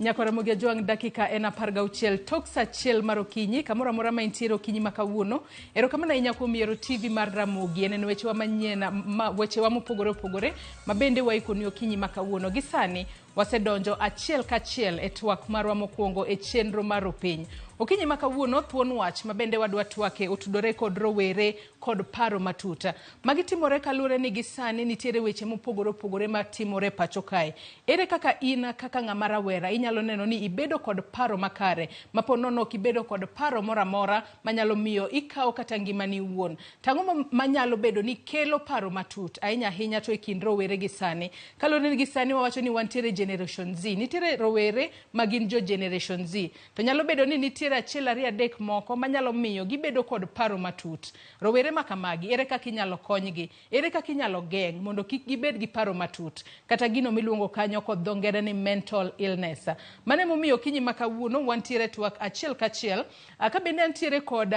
Nyakwar Ramogi Ajwang' dakika en 16 tok sa 1 mar okinyi kamoro amora ma intiere okinyi ma kawuono. Erokamano ahinya kuom yiero TV mar Ramogi en wechewa manyien ma wechewa mopogore opogore ma bende waikoni okinyi ma kawuono. Gi sani wasedonjo achiel kachiel e twak marwa mokwongo e chenro mar Ropiny. Okinyi ma kawuono thuon wach ma bende wadwa twake otudore kod rowere kod paro matut. Magi timore kaluwore ni gi sani nitiere weche mopogore opogore matimore e pacho kae. Ere kaka in kaka ng'ama rawera inyalo neno ni ibedo kod paro makare ma po nono ok ibedo kod paro moro amora manyalo miyo ikawo kata ngimani iwuon? To ang'o manyalo bedo ni kelo paro matut ahinya ahinya to e kind rowere gi sani? Kaluwore ni gi sani wawacho ni wantiere Generation Z. Nitiere rowere ma gin jo Generation Z. To nyalo bedo ni nitiere achiel ariyo adek moko manyalo miyo gibedo kod paro matut. Rowere ma kamagi ere kaka inyalo konygi? Ere kaka inyalo geng' mondo kik gibed gi paro matut kata gino miluongo kanyo kod dho ngere ni mental illness? Mano emomiyo okinyi ma kawuono wantiere twak achiel kachiel ka bende antiere kod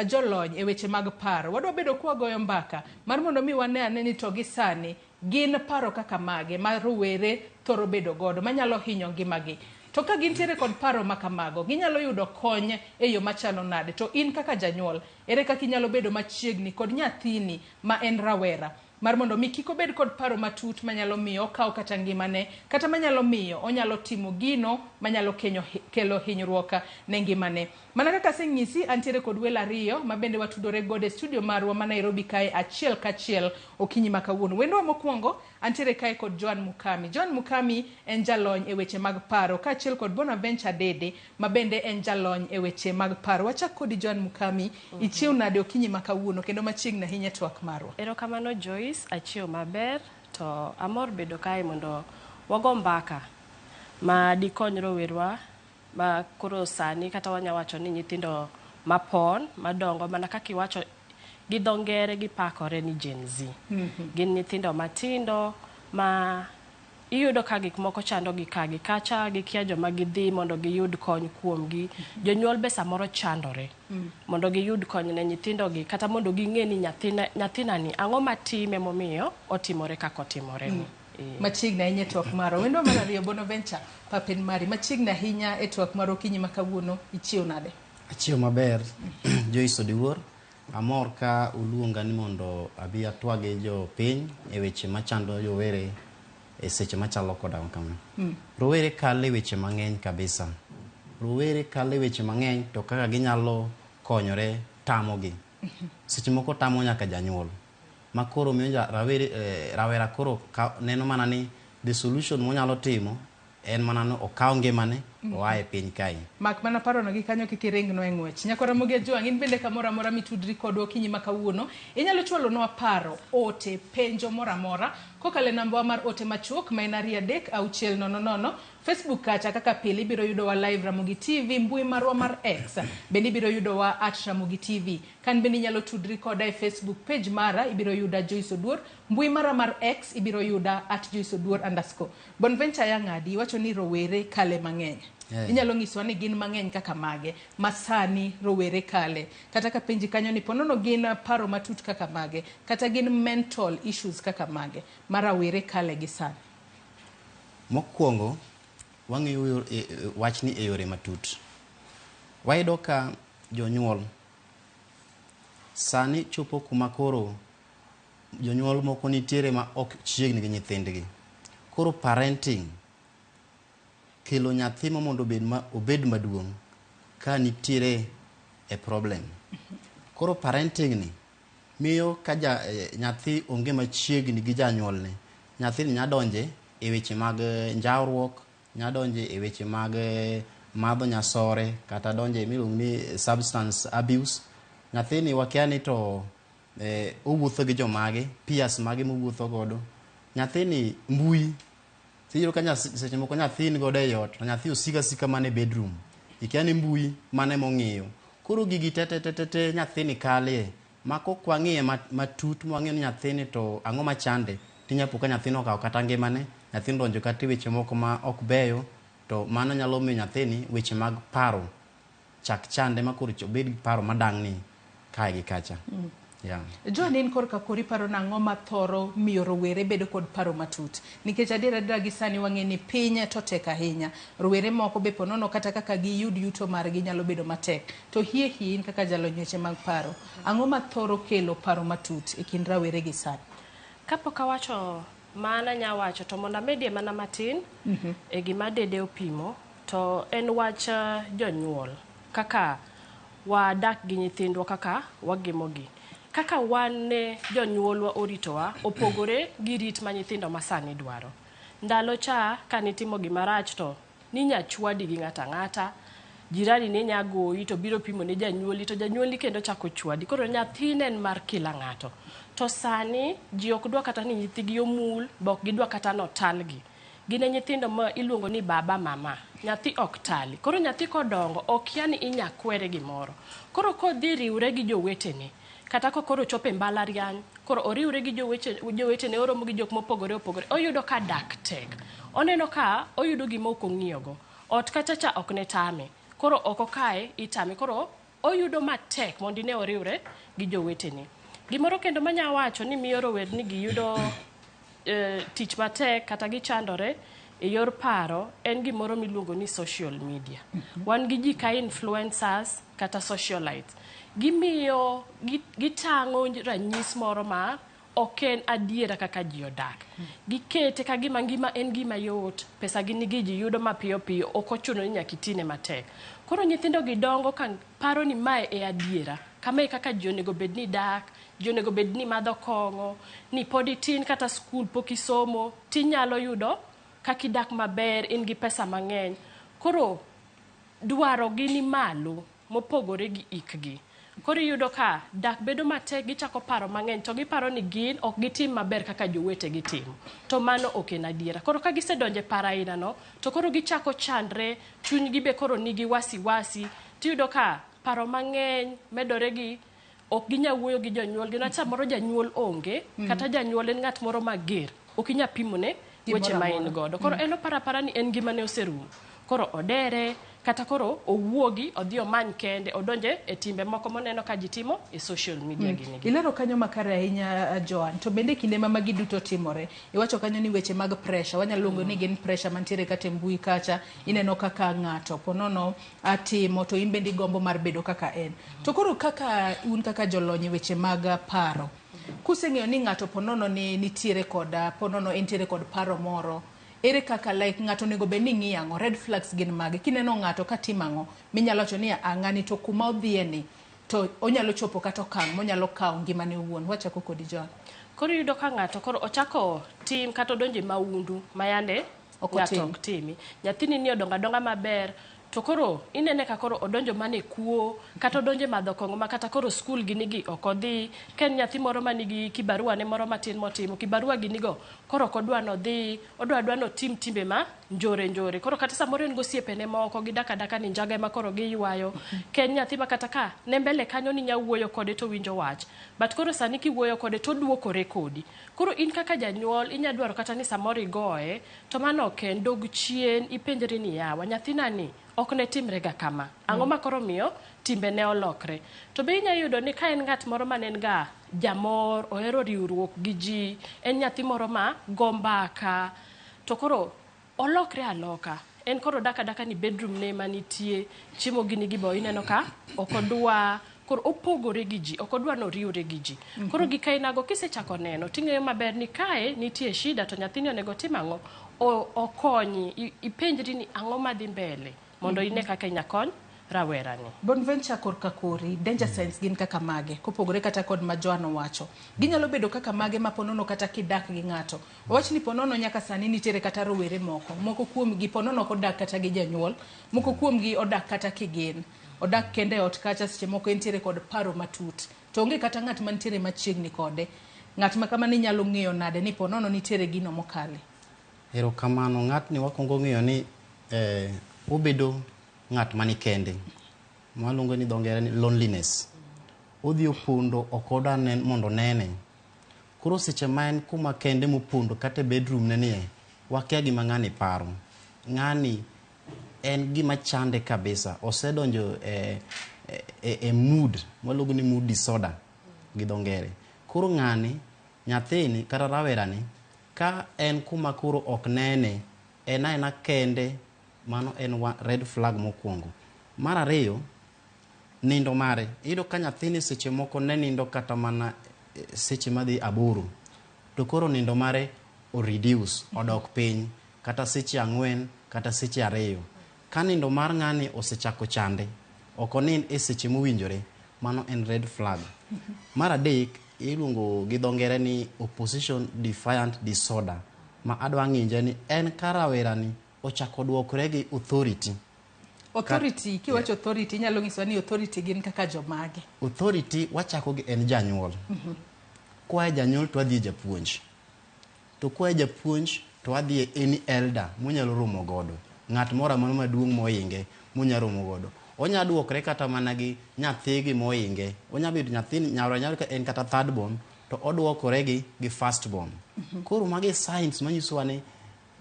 jolony e weche mag paro. Wadwa bedo kwagoyo mbaka mar mondo mi wane ane ni to gi sani gin paro kaka mage ma rowere thoro bedo godo manyalo hinyo ngimagi. To ka gintiere kod paro ma kamago, ginyalo yudo kony e yo machalo nade? To in kaka janyuol, ere kaka inyalo bedo machiegni kod nyathini ma en rawera mar mondo mi kik obed kod paro matut manyalo miyo okaw kata ngimane kata manyalo miyo onyalo timo gino manyalo kenyo, kelo hinyruok ne ngimane. Mana kaka asenyisi, antiere kod welo ariyo ma bende watudore godo e studio marwa ma Nairobi kae achiel kachiel okinyi ma kawuono. Wendwa mokwongo antiere kae kod Joan Mukami. Joan Mukami en jalony e weche mag paro kaachiel kod Bonaventure Adede ma bende en jalony e weche mag paro. Wachak kodi Joan Mukami, ichiew nade okinyi ma kawuono kendo machiegni ahinya e twak marwa? Erokamano Joyce, achiew maber to amor bedo kae mondo wago mbaka ma dikony rowerwa ma koro sani kata wanya wacho ni nyithindo mapon madongo mana kaka iwacho gi dho ngere gipakore ni Gen Z. Gin nyithindo matindo ma iyudo ka gik moko chando gi ka gi kacha, gikia joma gidhi mondo giyud kony kuomgi. Jonyuol be samoro chandore mondo giyud kony ne nyithindo gi kata mondo ging'e ni nyathina nyathina ni ang'o matime momiyo otimore kaka otimore ni. Machiegni ahinya e twak marwa. Wendwa mar ariyo Bonaventure, papen mari. Machiegni ahinya e twak mar okinyi ma kawuono, ichiew nade? Achiew maber, Joyce Odiwuor. Amor ka uluonga ni mondo abi atwag gi jopiny e weche machando rowere e seche machalo koda kama. Rowere kalo e weche mang'eny kabisa. Rowere kalo e weche mang'eny to kaka ginyalo konyore tamogi. Seche moko tamo nyaka janyuol. Ma koro miyo rawere, rawera koro ka, neno mana ni the solution monyalo timo en mana ni okaw ngimane oa e piny kae. Mak mana parono gi kanyo kik iringnwa e ng'wech. Nyakwar Ramogi Ajwang', in bende kamoro amora mitudri kodwa okinyi ma kawuono, inyalo chwalonwa paro, ote, penjo moro amora kokalo e nambawa mar ote machuok ma en 23600. Facebook kacha kaka pile ibiro yudowa live Ramogi TV, mbui marwa mar X bende ibiro yudowa at Ramogi TV. Kan bende inyalo tudri koda e Facebook page mara, ibiro yuda Joyce Oduor. Mbui mara mar X ibiro yuda at Joyce Oduor underscore. Bonventure Yang'adi iwacho ni rowere kale mang'eny. Inyalo nyisowa ni gin mang'eny kaka mage ma sani rowere kale. Kata ka penji kanyo ni ponono gin paro matut kaka mage kata gin mental issues kaka mage ma rawere kale gi sani. Mokwongo, wang'iyo wachni e yore matut. Wayudo ka jonyuol sani chopo kuma koro jonyuol moko nitiere ma ok chiegni gi nyithindgi. Koro parenting, kelo nyathi ma mondo obed ma obed maduong' ka nitiere e problem. Koro parenting ni miyo ka ja, nyathi onge machiegni gi janyuolne, nyathini nya donje e weche mag njawruok, nya donje e weche mag madho nyasore, kata donje miluongo ni substance abuse. Nyathini wakia ni to owuotho gi jomage, peers mage mowuotho godo. Nyathini mbui, iyudo ka seche moko nyathi ni godo e ot, to nyathi osiko asika mana e bedroom. Ikia ni mbui mane mong'iyo. Koro gigi te te te te te nyathini kalie. Ma kok wang'iye matut mwang'iyo ni nyathini to ang'o machande, tinya po ka nyathino okawo kata ngimane, nyathino odonjo kata e weche moko ma ok beyo, to mano nyalo miyo nyathini weche mag paro chak chande ma koro obed gi paro madang'ni kae gi kacha. Yeah. John, in korka kori paro nang'o ma thoro miyo rowere bedo kod paro matut? Nikech adier adiera gi sani wang'e ni piny to tek ahinya. Rowere moko be ponono kata kaka giyud yuto margi nyalo bedo matek. To hie hie in kaka jalony weche mag paro, ang'o ma thoro kelo paro matut e kind rawere gi sani? Kapok awacho mana anya wacho to mondo amedie mana matin e gima dede opimo to en wach jonyuol kaka wadak gi nyithindwa, kaka wagimogi, kaka wan ne jonyuolwa oritowa opogore gi rit ma nyithindo masani dwaro. Ndalo cha kanitimo gimarach to ninya chwadi gi ng'ato ang'ata, jirani ne nya goyi to biro pimo ne janyuoli to janyuoli kendo chako chwadi. Koro nyathi ne en mar kila ng'ato. To sani ji ok dwa kata ni nyithigi omul, be ok gidwa kata notalgi. Gin e nyithindo ma iluongo ni baba mama. Nyathi ok tali. Koro nyathi kodongo okia ni inya kwere gimoro. Koro kodhi riwre gi jowetene, kata kokoro chopo e mbalariany, koro oriwre gi jowetene, oromo gi jok mopogore opogore, oyudo ka dak tek. Oneno ka oyudo gima ok ong'iyogo. Ot kacha cha ok ne tame. Koro oko kae itame. Koro oyudo matek mondo ine oriwre gi jowetene. Gimoro kendo manya wacho ni miyo rowerni gi yudo tich matek kata gichandore e yor paro en gimoro miluongo ni social media. Wan gi ji ka influencers kata socialites. Gimiyo, gitang'o ranyis moro ma ok en adiera kaka ji odak. Gikete ka gima ngima en gima yot, pesa gi nigi ji yudo mapiyo piyo, ok ochuno ni nyaka itine matek. Koro nyithindo gi dongo ka paro ni mae e adiera, kama e kaka ji onego bed ni dak, ji onego bed ni madho kong'o, ni pod itin kata skul pok isomo, tinyalo yudo kaka idak maber, in gi pesa mang'eny. Koro dwaro gi ni malo mopogore gi ikgi. Koro iyudo ka dak bedo matek, gichako paro mang'eny to giparo ni gin ok gitim maber kaka jowetegi timo. To mano ok en adiera. Koro ka gisedonjo e paro aina no, to koro gichako chandre, chunygi be koro nigi wasiwasi. Tiyudo ka paro mang'eny medore gi ok ginyal wuoyo gi jonyuolgi. Niwach samoro janyuol onge, kata janyuol en ng'at moro mager, ok inyal pimone weche ma en godo. Koro en oparo apara ni en ngimane oserumo. Koro odere, kata koro owuogi, odhi omany kende, odonje e timbe moko moneno ka ji timo e social media gini gi. Ilero kanyo makare ahinya, Joan. To bende kinde ma magi duto timore, iwacho kanyo ni weche mag pressure, wanyalo luongo ni gin pressure mantiere kata e mbui kacha, ineno kaka ng'ato ponono atimo to in bende igombo mar bedo kaka en. To koro kaka un kaka jolony e weche mag paro, kuseng'eyo ni ng'ato ponono ni nitiere kod ponono entiere kod paro moro, ere kaka like ng'ato onego bed ni ng'iyo ang'o? Red flags gin mage? Kineno ng'ato katimo ang'o, minyalo wacho ni ng'ani to kuma odhiye ni, to onyalo chopo kata okang' monyalo kawo ngimane owuon. Wachako kodi Joan. Koro iyudo ka ng'ato koro ochako tim kata odonjo e maundu ma yande ng'ato ok timi. Nyathini ni odongo adonga maber, to koro inene ka koro odonjo mana e kuo, kata odonjo e madho kong'o ma kata koro skul gini gi ok odhi. Ka en nyathi moro manigi kibarua ne moro matin motimo, kibarua gini go koro ok odwa nodhi, odwa adwa notim timbe ma njore njore. Koro kata samoro en gosiepene moko, gidak adaka ni njaga ema koro giywayo. Ka en nyathi ma kata ka ne mbele kanyo ninya wuoyo kode to owinjo wach. But koro sani kiwuoyo kode to oduokore kodi. Koro in kaka janyuol inya dwaro kata ni samoro igoye, to mano ok en, dog chien ipenjri ni yawa, nyathina ni ok ne timre ga kama. Ang'o ma koro miyo timbe ne olokre? To be inya yudo ni ka en ng'at moro ma ne en ga jamor, ohero riwruok gi ji, en nyathi moro ma go mbaka, to koro olokre aloka. En koro odak adaka ni bedroom ne ema nitie, chiemo gini gi bo ineno ka ok odwa, koro opogore gi ji, ok odwa ni oriwre gi ji. Koro gik ainago kisechako neno, ting'eyo maber ni kae nitie shida to nyathini onego tim ang'o? Okonyi, ipenjri ni ang'o madhi mbele mondo ine kaka inya kony rawerani. Bonventure korka kori, danger signs gin kaka mage, kopogore kata kod ma Joan owacho. Ginyalo bedo kaka mage ma ponono kata kidak gi ng'ato. Wawach ni ponono nyaka sani nitiere kata rowere moko, moko kuomgi ponono ok odak kata gi janyuol, moko kuomgi odak kata kigin. Odak kende e ot kacha, seche moko entiere kod paro matut. To onge kata ng'at mantiere machiegni kode. Ng'at ma kamano inyalo ng'eyo nade ni ponono nitiere gino mokale? Erokamano, ng'atni wakwongo ng'eyo ni obedo ng'at mani kende. Mwaluongo ni dho ngere ni loneliness. Odhi opondo, ok odwa mondo onene. Koro seche ma en kuma kende mopondo kata e bedroom ne nie, wakia gima ng'ani paro. Ng'ani en gima chande kabisa. Osedonjo e mood, mwaluongo ni mood disorder. gi dho ngere. Koro ng'ani, nyathini kata rawerani, ka en kuma koro ok nene, en aena kende, mano en red flag mokwongo. Mar ariyo, nindo mare. Iyudo ka nyathini seche moko ne nindo kata mana seche madhi 8, to koro nindo mare o reduce, odok piny, kata seche 4, kata seche 2. Ka nindo mar ng'ani osechako chande, ok onind e seche mowinjore, mano en red flag. Mar adek, iluongo gi dho ngere ni opposition defiant disorder, ma adwa ng'inje ni en ka rawerani ochako duokre gi authority. Authority, kiwacho authority, inyalo nyisowa ni authority gin kaka jomage? Authority wachako gi en janyuol. Koa e janyuol to wadhi e japuonj. To koa e japuonj to wadhi e any elder monyalo romo godo. Ng'at moro amora maduong' mohinge monyalo romo godo. Onya duokre kata mana gi nyathigi mohinge. Onya bedo nyathi nyawra nyalo ka en kata third born to oduokore gi first born. Koro magi signs manyisowa ni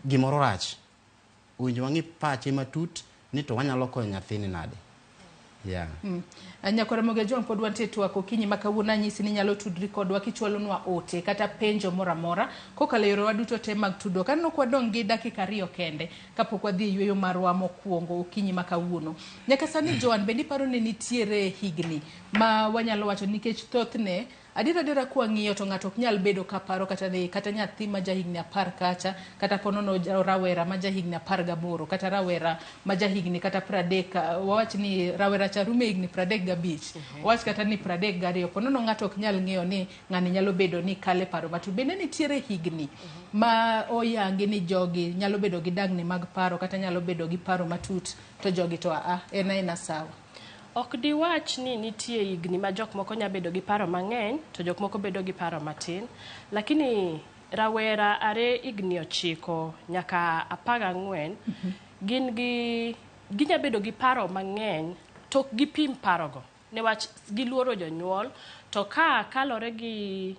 gimoro rach. Owinjo wang'i pache matut ni to wanyalo konyo nyathini nade. Yeah. Nyakwar Ramogi Ojwang' pod wantie twak okinyi ma kawuono anyisi ni inyalo tudri kodwa kichwalonwa ote kata penjo moro amora kokalo e yorewa duto te mag tudruok. Aneno ka wadong' gi dakika 2 kende kapok wadhi e yueyo marwa mokwongo okinyi ma kawuono. Nyaka sani Joan, bende iparo ni nitiere higni ma wanyalo wacho nikech thothne adiera adiera kwang'iyo to ng'ato ok nyal bedo ka paro kata ni kata nyathi ma jahigni 10 kacha, kata ponono rawera ma jahigni 18, kata rawera ma jahigni kata 30, wawach ni rawera cha rumo e higni 35, wawach kata ni 32, ponono ng'ato ok nyal ng'eyo ni ng'ani nyalo bedo ni kale paro matut. Bende nitiere higni ma oyangi ni jogi nyalo bedo gi dangni mag paro kata nyalo bedo gi paro matut to jogi to aa, en aena sawa. Ok diwach ni nitie higni ma jok moko nyalo bedo gi paro mang'eny to jok moko bedo gi paro matin. Lakini rawera are higni 9 nyaka 14 gin gi ginya bedo gi paro mang'eny to ok gipim parogo newach giluoro jonyuol to ka kalore gi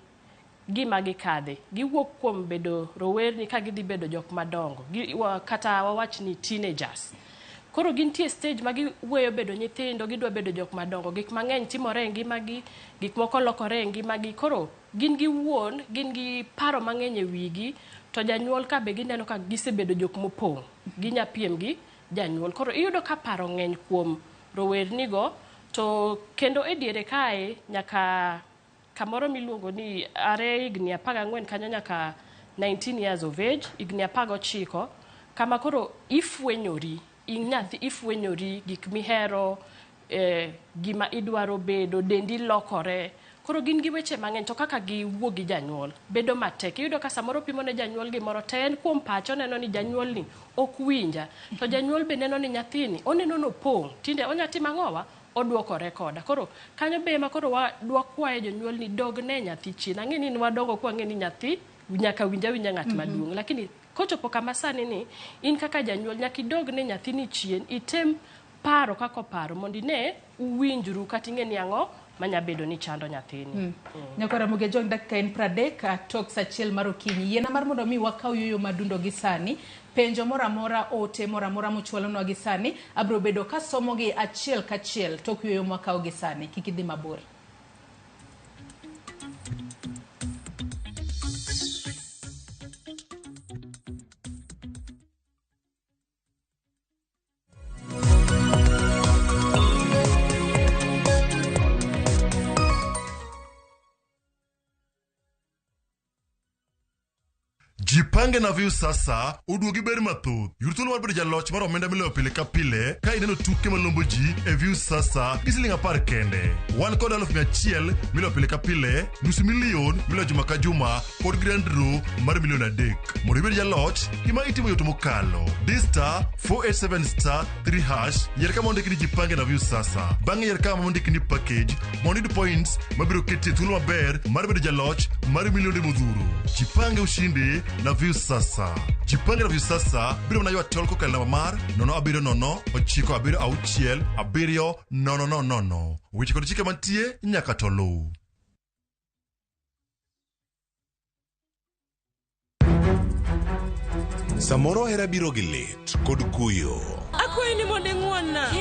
gima gikadhe giwuok kuom bedo rowerni ka gidhi bedo jok madongo kata wawach ni teenagers. Koro gintie stage ma giweyo bedo nyithindo, gidwa bedo jok madongo. Gik mang'eny timore e ngimagi, gik moko lokore e ngimagi. Koro gin gi wuon, gin gi paro mang'eny e wigi, to janyuol ka be gineno ka gisebedo jok mopong', ginya piem gi janyuol. Koro iyudo ka paro ng'eny kuom rowernigo, to kendo e diere kae nyaka kamoro miluongo ni are higni 14 kanyo nyaka 19 years of age, higni 19, kama koro ifwenyori. In nyathi ifwenyori gik mihero, gima idwaro bedo, dendi lokore. Koro gin gi weche mang'eny to kaka giwuo gi janyuol bedo matek. Iyudo ka samoro pimo ne janyuol gimoro to en kuom pache oneno ni janyuol ni ok winja. To janyuol be neno ni nyathini oneno nopong'. Tinde onya timo ang'owa? Oduokore koda. Koro kanyo be ema koro dwakwaye jonyuol ni dog ne nyathi chien. Ang'e ni nwadongo kwang'e ni nyathi nyaka winj awinja ng'at maduong'. Lakini kochopo kama sani ni in kaka janyuol nyaka idog ne nyathini chien, item paro kaka oparo mondo ine uwinjru kata ing'e ni ang'o manya bedo ni chando nyathini. Nyakwar Ramogi Ojwang' dakika en 30 tok saa 1 mar okinyi. Yiena mar mondo mi wakaw yueyo madundo gi sani. Penjo moro amora, ote moro amora mochwalonwa gi sani, abiro bedo kasomogi achiel kachiel tok yueyo mwakawo gi sani. Kik idhi mabor. Jipange na Viusasa oduogi ber mathoth. Yud thuolo mar bedo jaloch mar omenda miloyo pile ka pile ka ineno tuke malombo ji e Viusasa gi siling 10 kende. Wan kod 100,000 miloyo pile ka pile, 500,000 miloyo juma ka juma kod grand draw mar 3 million. Mondo ibed jaloch, gima itimo yot mokalo. Di star 487 star 3 hash, yier kama ondik ni Jipange na Viusasa. Bang'e yier kama ondik ni package mondo iyud points mabiro keti e thuolo maber mar bedo jaloch mar milionde modhuro. Jipange ushindi na Viusasa. Jipange na Viusasa biro mana ywa tol kokalo namba mar 070 976 7000. Weche kod chike mantie nyaka to luw. Samoro hera biro gi lit kod kuyo. Akwayi ni mondo ing'won-na.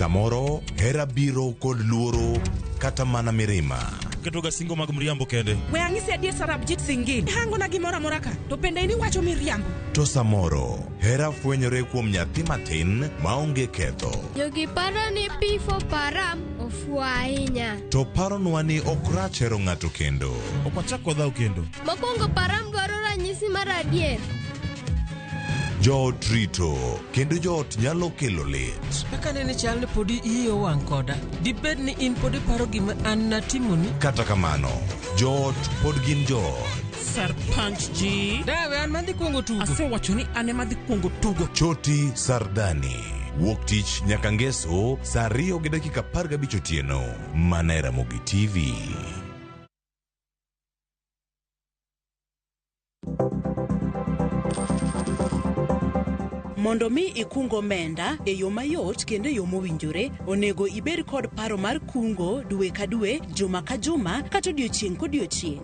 Samoro hera biro kod luoro kata mana mirima. Ketoga singo mag mriambo kende. We ang'isi adier Sarabjit Singh. Hangona gimoro amora ka, to bende in iwacho miriambo. To samoro hera fwenyore kuom nyathi matin maonge ketho. Jogi paro ni P for Param ofuwo ahinya. To paronwa ni ok rach hero ng'ato kendo. Ok wachak wadhaw kendo. Mokwongo Param dwaro ranyisi mar adier. Joot rito kendo joot nyalo kelo lit. Kaka nene chal ni podi iyi owang' koda. Dibed ni in pod iparo gima an natimoni? Kata kamano, joot pod gin joot. Sarpanch ji. Dawe an madhi kuongo tugo. Asewacho ni an ema dhi kuongo tugo. Choti Sardani. Wuok tich nyaka ngeso saa 2:15 otieno. Mana e Ramogi TV. Mondo mi ikung omenda e yo mayot kendo e yo mowinjore, onego ibed kod paro mar kungo dwe ka dwe, juma ka juma, kata odiochieng' kodiochieng'.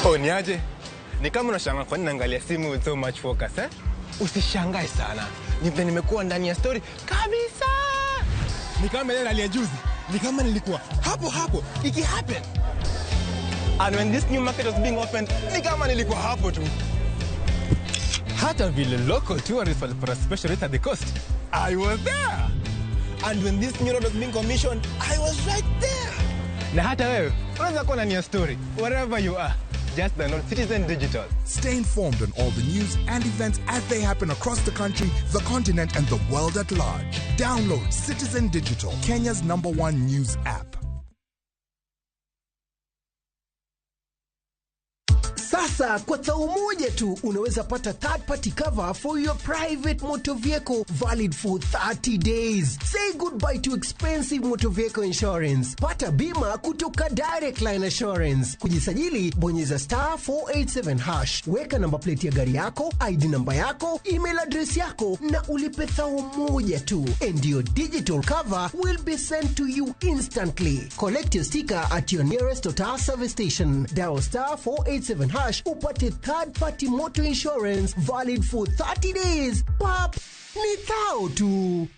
Oh, niaje? Ni kama unashangaa kwa nini naangalia simu with so much focus, eh? Usishangae sana. Ni vile nimekuwa ndani ya story kabisa. Ni kama ile rally ya juzi. Ni kama nilikuwa hapo hapo iki happen. And when this new market was being opened, ni kama nilikuwa hapo tu. Hata vile local tourists walipata special rate at the coast, I was there. And when this new road was being commissioned, I was right there. Na hata wewe unaweza kuwa ndani ya story wherever you are. Just download Citizen Digital. Stay informed on all the news and events as they happen across the country, the continent, and the world at large. Download Citizen Digital, Kenya's #1 news app. Sasa kwa thao moja tu unaweza pata third party cover for your private motor vehicle valid for 30 days. Say goodbye to expensive motor vehicle insurance. Pata bima kutoka Direct Line Assurance. Kujisajili, bonyeza star 487 hash. Weka namba plate ya gari yako, ID namba yako, email address yako na ulipe thao moja tu. And your digital cover will be sent to you instantly. Collect your sticker at your nearest Total service station. Dial star 487 hash upate third party motor insurance valid for 30 days. Pap, ni thao tu.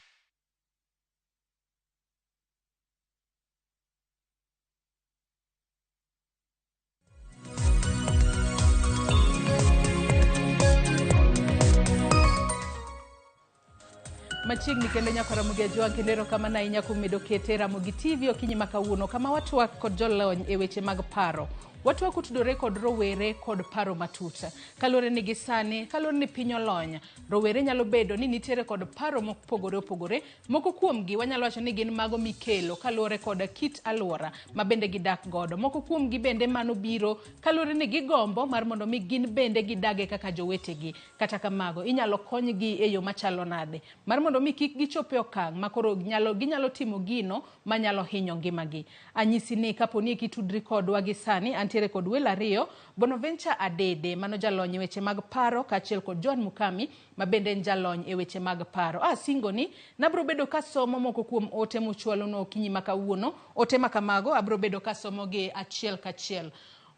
Machiegni kendo nyako Ramogi Ajwang' kendo erokamano ahinya kuom medo kete Ramogi TV okinyi ma kawuono kama watwak kod jolony e weche mag paro. Watwak otudore kod rowere kod paro matut. Kaluwore ni gi sani, kaluwore ni piny olony, rowere nyalo bedo ni nitiere kod paro mopogore opogore. Moko kuomgi wanyalo wacho ni gin mago mikelo kaluwore kod kit alwora ma bende gidak godo. Moko kuomgi bende mano biro kaluwore ni gigombo mar mondo mi gin bende gidage kaka jowetegi. Kata kamago, inyalo konygi e yo machalo nade mar mondo mi kik gichop e okang' ma koro ginyalo timo gino manyalo hinyo ngimagi. Anyisi ni kapo ni kitudri kodwa gi sani, antiere kod welo ariyo, Bonaventure Adede mano jalony e weche mag paro kaachiel kod Joan Mukami ma bende en jalony e weche mag paro. Asingo ni nabro bedo kasomo moko kuom ote muchwalonwa okinyi ma kawuono. Ote ma kamago abro bedo kasomo gi achiel kachiel.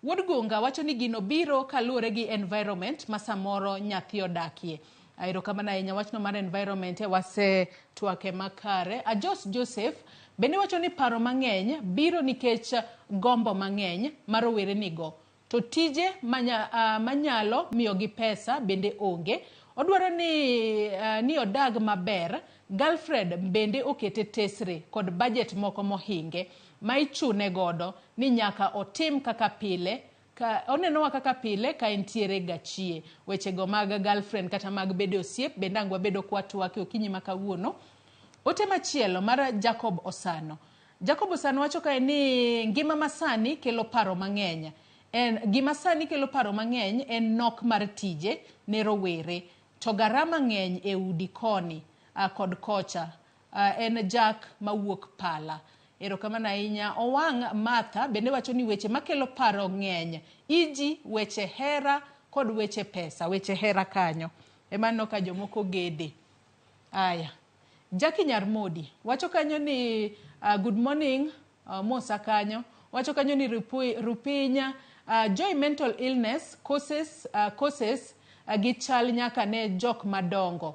Wuod Gunga wacho ni gino biro kaluwore gi environment ma samoro nyathi odakie. Erokamano ahinya, wachno mar environment wasetwake makare. Ajos Joseph bende wacho ni paro mang'eny biro nikech gombo mang'eny ma rowere nigo, to tije manyalo miyogi pesa bende onge. Odwaro ni odag maber. Girlfriend bende okete tesre kod budget moko mohinge ma ichune godo ni nyaka otim kaka pile. Onenowa kaka pile ka entiere gachie. Wechego mag girlfriend kata mag bedo osiep bende ang' wabedo kwatwake okinyi ma kawuono. Ote machielo mar Jacob Osano. Jacob Osano wacho kae ni ngima masani kelo paro mang'eny. Gima sani kelo paro mang'eny en nok mar tije ne rowere. To garama ng'eny e udi koni kod kocha. En Jack mawuok Pala. Erokamano ahinya. Owang' Martha bende wacho ni weche makelo paro ng'eny. Iji, weche hera kod weche pesa. Weche hera kanyo. Ema aneno ka jomoko gede. Aya. Jackie Nyarmodi wacho kanyo ni good morning, mosa kanyo. Wacho kanyo ni Rupinya, joy mental illness causes gi chal nyaka ne jok madongo.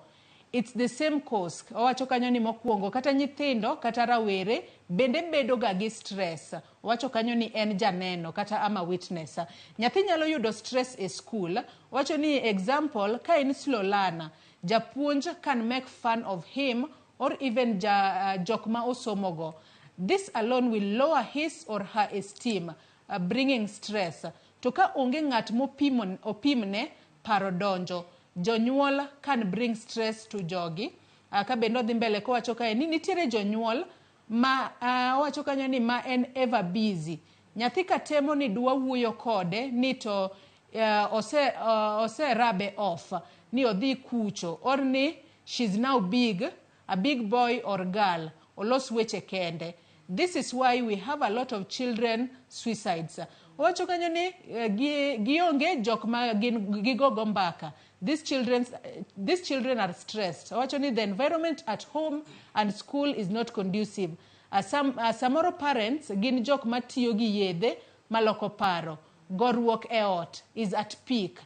It's the same cause. Owacho kanyo ni mokwongo kata nyithindo kata rawere bende bedo ga gi stress. Owacho kanyo ni en janeno kata ama witness. Nyathi nyalo yudo stress e school. Owacho ni example, ka en slow learner, japuonj can make fun of him or even jok ma osomogo. This alone will lower his or her esteem, bringing stress. To ka onge ng'at mopimo opimne paro donjo, jonyuol can bring stress to jogi. Ka bende odhi mbele kowacho kae ni nitiere jonyuol ma owacho kanyo ni ma en ever busy. Nyathi ka temo ni dwa wuoyo kode ni to ose rub off ni odhi kucho or ni she's now big, a big boy or girl, olos weche kende. This is why we have a lot of children suicides. Owacho kanyo ni gionge jok ma gin gigogo mbaka. These children are stressed. Owacho ni the environment at home and school is not conducive. Samoro parents gin jok matiyo gi yedhe maloko paro. Goruok e ot is at peak.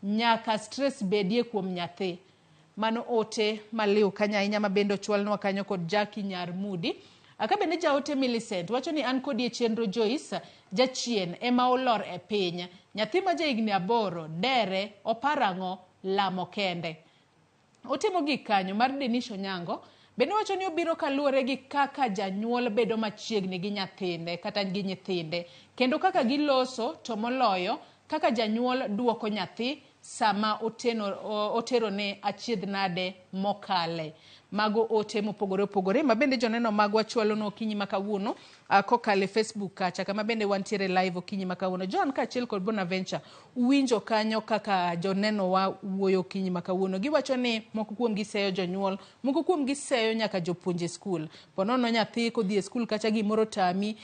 Nyaka stress bedie kuom nyathi. Mano ote maliw kanyo ahinya ma bende ochwalnwa kanyo kod Jackie Nyar Mudi. Aka bende jaote Millicent wacho ni an kodi e chenro Joyce, jachien ema olor e piny. Nyathi ma jahigni 8 dere oparang'o lamo kende. Ote mogik kanyo mar Denish Onyango bende wacho ni obiro kaluwore gi kaka janyuol bedo machiegni gi nyathine kata gi nyithinde kendo kaka giloso, to moloyo kaka janyuol duoko nyathi sama oterone achiedh nade mokale. Mago ote mopogore opogore ma bende joneno magwa chwalonwa okinyi ma kawuono kokalo e Facebook kacha kama bende wantiere live okinyi ma kawuono. John kaachiel kod Bonaventure, uwinjo kanyo kaka joneno wa wuoyo okinyi ma kawuono. Giwacho ni moko kuom gi seyo jonyuol, moko kuom gi seyo nyaka jopuonje e skul. Ponono nyathi kodhi e skul kacha gimoro tami,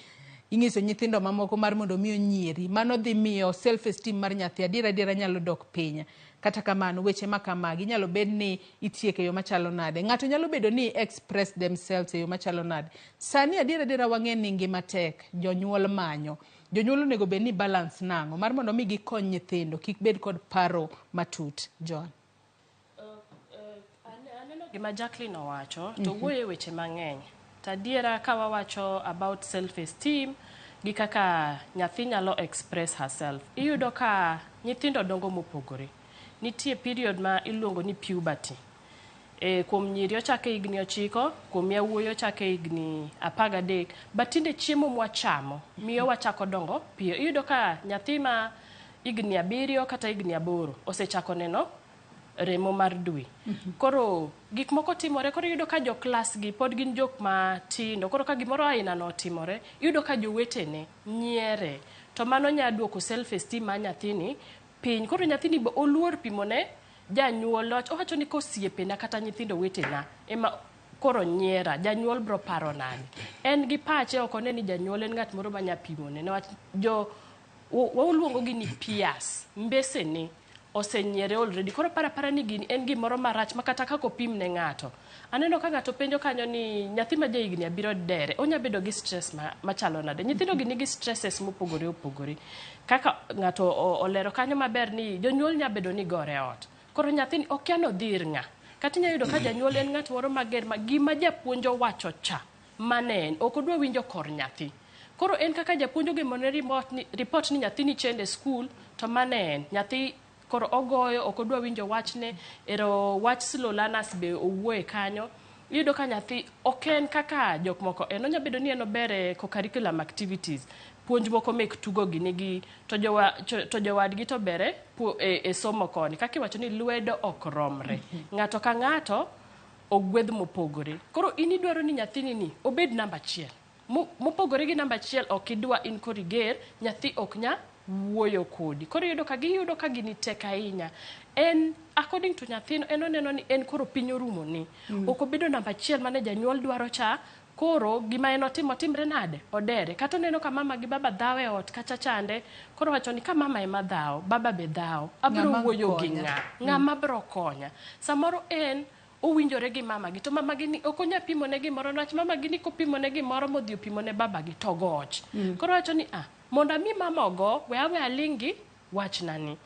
ing'iso nyithindo mamoko mar mondo mi onyieri. Mano dhi miyo self esteem mar nyathi adiera adiera nyalo dok piny. Kata kamano, weche ma kamagi inyalo bed ni itieko e yo machalo nade? Ng'ato nyalo bedo ni express themselves e yo machalo nade? Sani adiera adiera wang'e ni ngima tek, jonyuol manyo. Jonyuol onego bed ni balance nang'o mar mondo mi gikony nyithindo kik bed kod paro matut. John. Aneno gima Jacqueline owacho to wuoyo e weche mang'eny. To adiera ka wawacho about self esteem gi kaka nyathi nyalo express herself, iyudo ka nyithindo dongo mopogore. Nitie period ma iluongo ni puberty. Kuom nyiri ochako e higni 9, kuom yawuoyi ochako e higni 13. But tinde chiemo mwachamo miyo wachako dongo piyo. Iyudo ka nyathi ma higni 7 kata higni 8 osechako neno remo mar dwe. Koro gik moko timore, koro iyudo ka jo klas gi pod gin jok matindo. Koro ka gimoro aina no otimore, iyudo ka jowetene nyiere. To mano nya duoko self esteem mar nyathini piny. Koro nyathini be oluor pimone janyuol niwach owacho ni kosiepena kata nyithindo wetena ema koro nyiera, janyuol bro paro nade? En gi pache ok one ni janyuol en ng'at moro manya pimone niwach jo waluongo gi ni peers, mbesene osenyiere already. Koro para para ni gini en gimoro marach ma kata kaka opim ne ng'ato. Aneno ka ng'ato penjo kanyo ni nyathi ma jahigni 7 dere, onya bedo gi stress machalo nade? Nyithindo gi nigi stresses mopogore opogore. Kaka ng'ato olero kanyo maber ni jonyuol nya bedo ni gore e ot. Koro nyathini okia ni odhi ir ng'a. Kata inya yudo ka janyuol en ng'at moro mager ma gima japuonj owacho cha mane en ok odwa winjo kor nyathi. Koro en kaka japuonj ogemone report ni nyathini chendo e skul to mane en nyathi koro ogoyo ok odwa winjo wachne. Ero wach slow learners be owuoye kanyo. Iyudo ka nyathi ok en kaka jok moko en onya bedo ni en ober e co-curriculum activities, puonj moko mek tugo gi nigi to jowadgi to ber e somo koni. Kaka iwacho ni lwedo ok romre. Ng'ato ka ng'ato ogwedh mopogore. Koro in idwaro ni nyathini ni obed namba 1. Mopogore gi namba 1 ok idwa in koro iger, nyathi ok nya wuoyo kodi. Koro iyudo ka giyudo ka gini tek ahinya. En according to nyathino en oneno ni en koro piny orumone. Ok obedo namba 1 mane janyuol dwaro cha, koro gima en otimo timre nade? Odere. Kata oneno ka mama gi baba dhawo e ot kacha chande, koro owacho ni ka mama ema dhawo, baba be dhawo, abiro Ng'ama wuoyo gi konya. ng'a? Ng'ama biro konya? Samoro en owinjore gi mamagi to mamagi ni ok onya pimo ne gimoro niwach mamagi ni kopimo ne gimoro modhi opimo ne babagi to goch. Koro wacho ni ah, mondo ami mama ogo, we awe aling' gi wachna ni.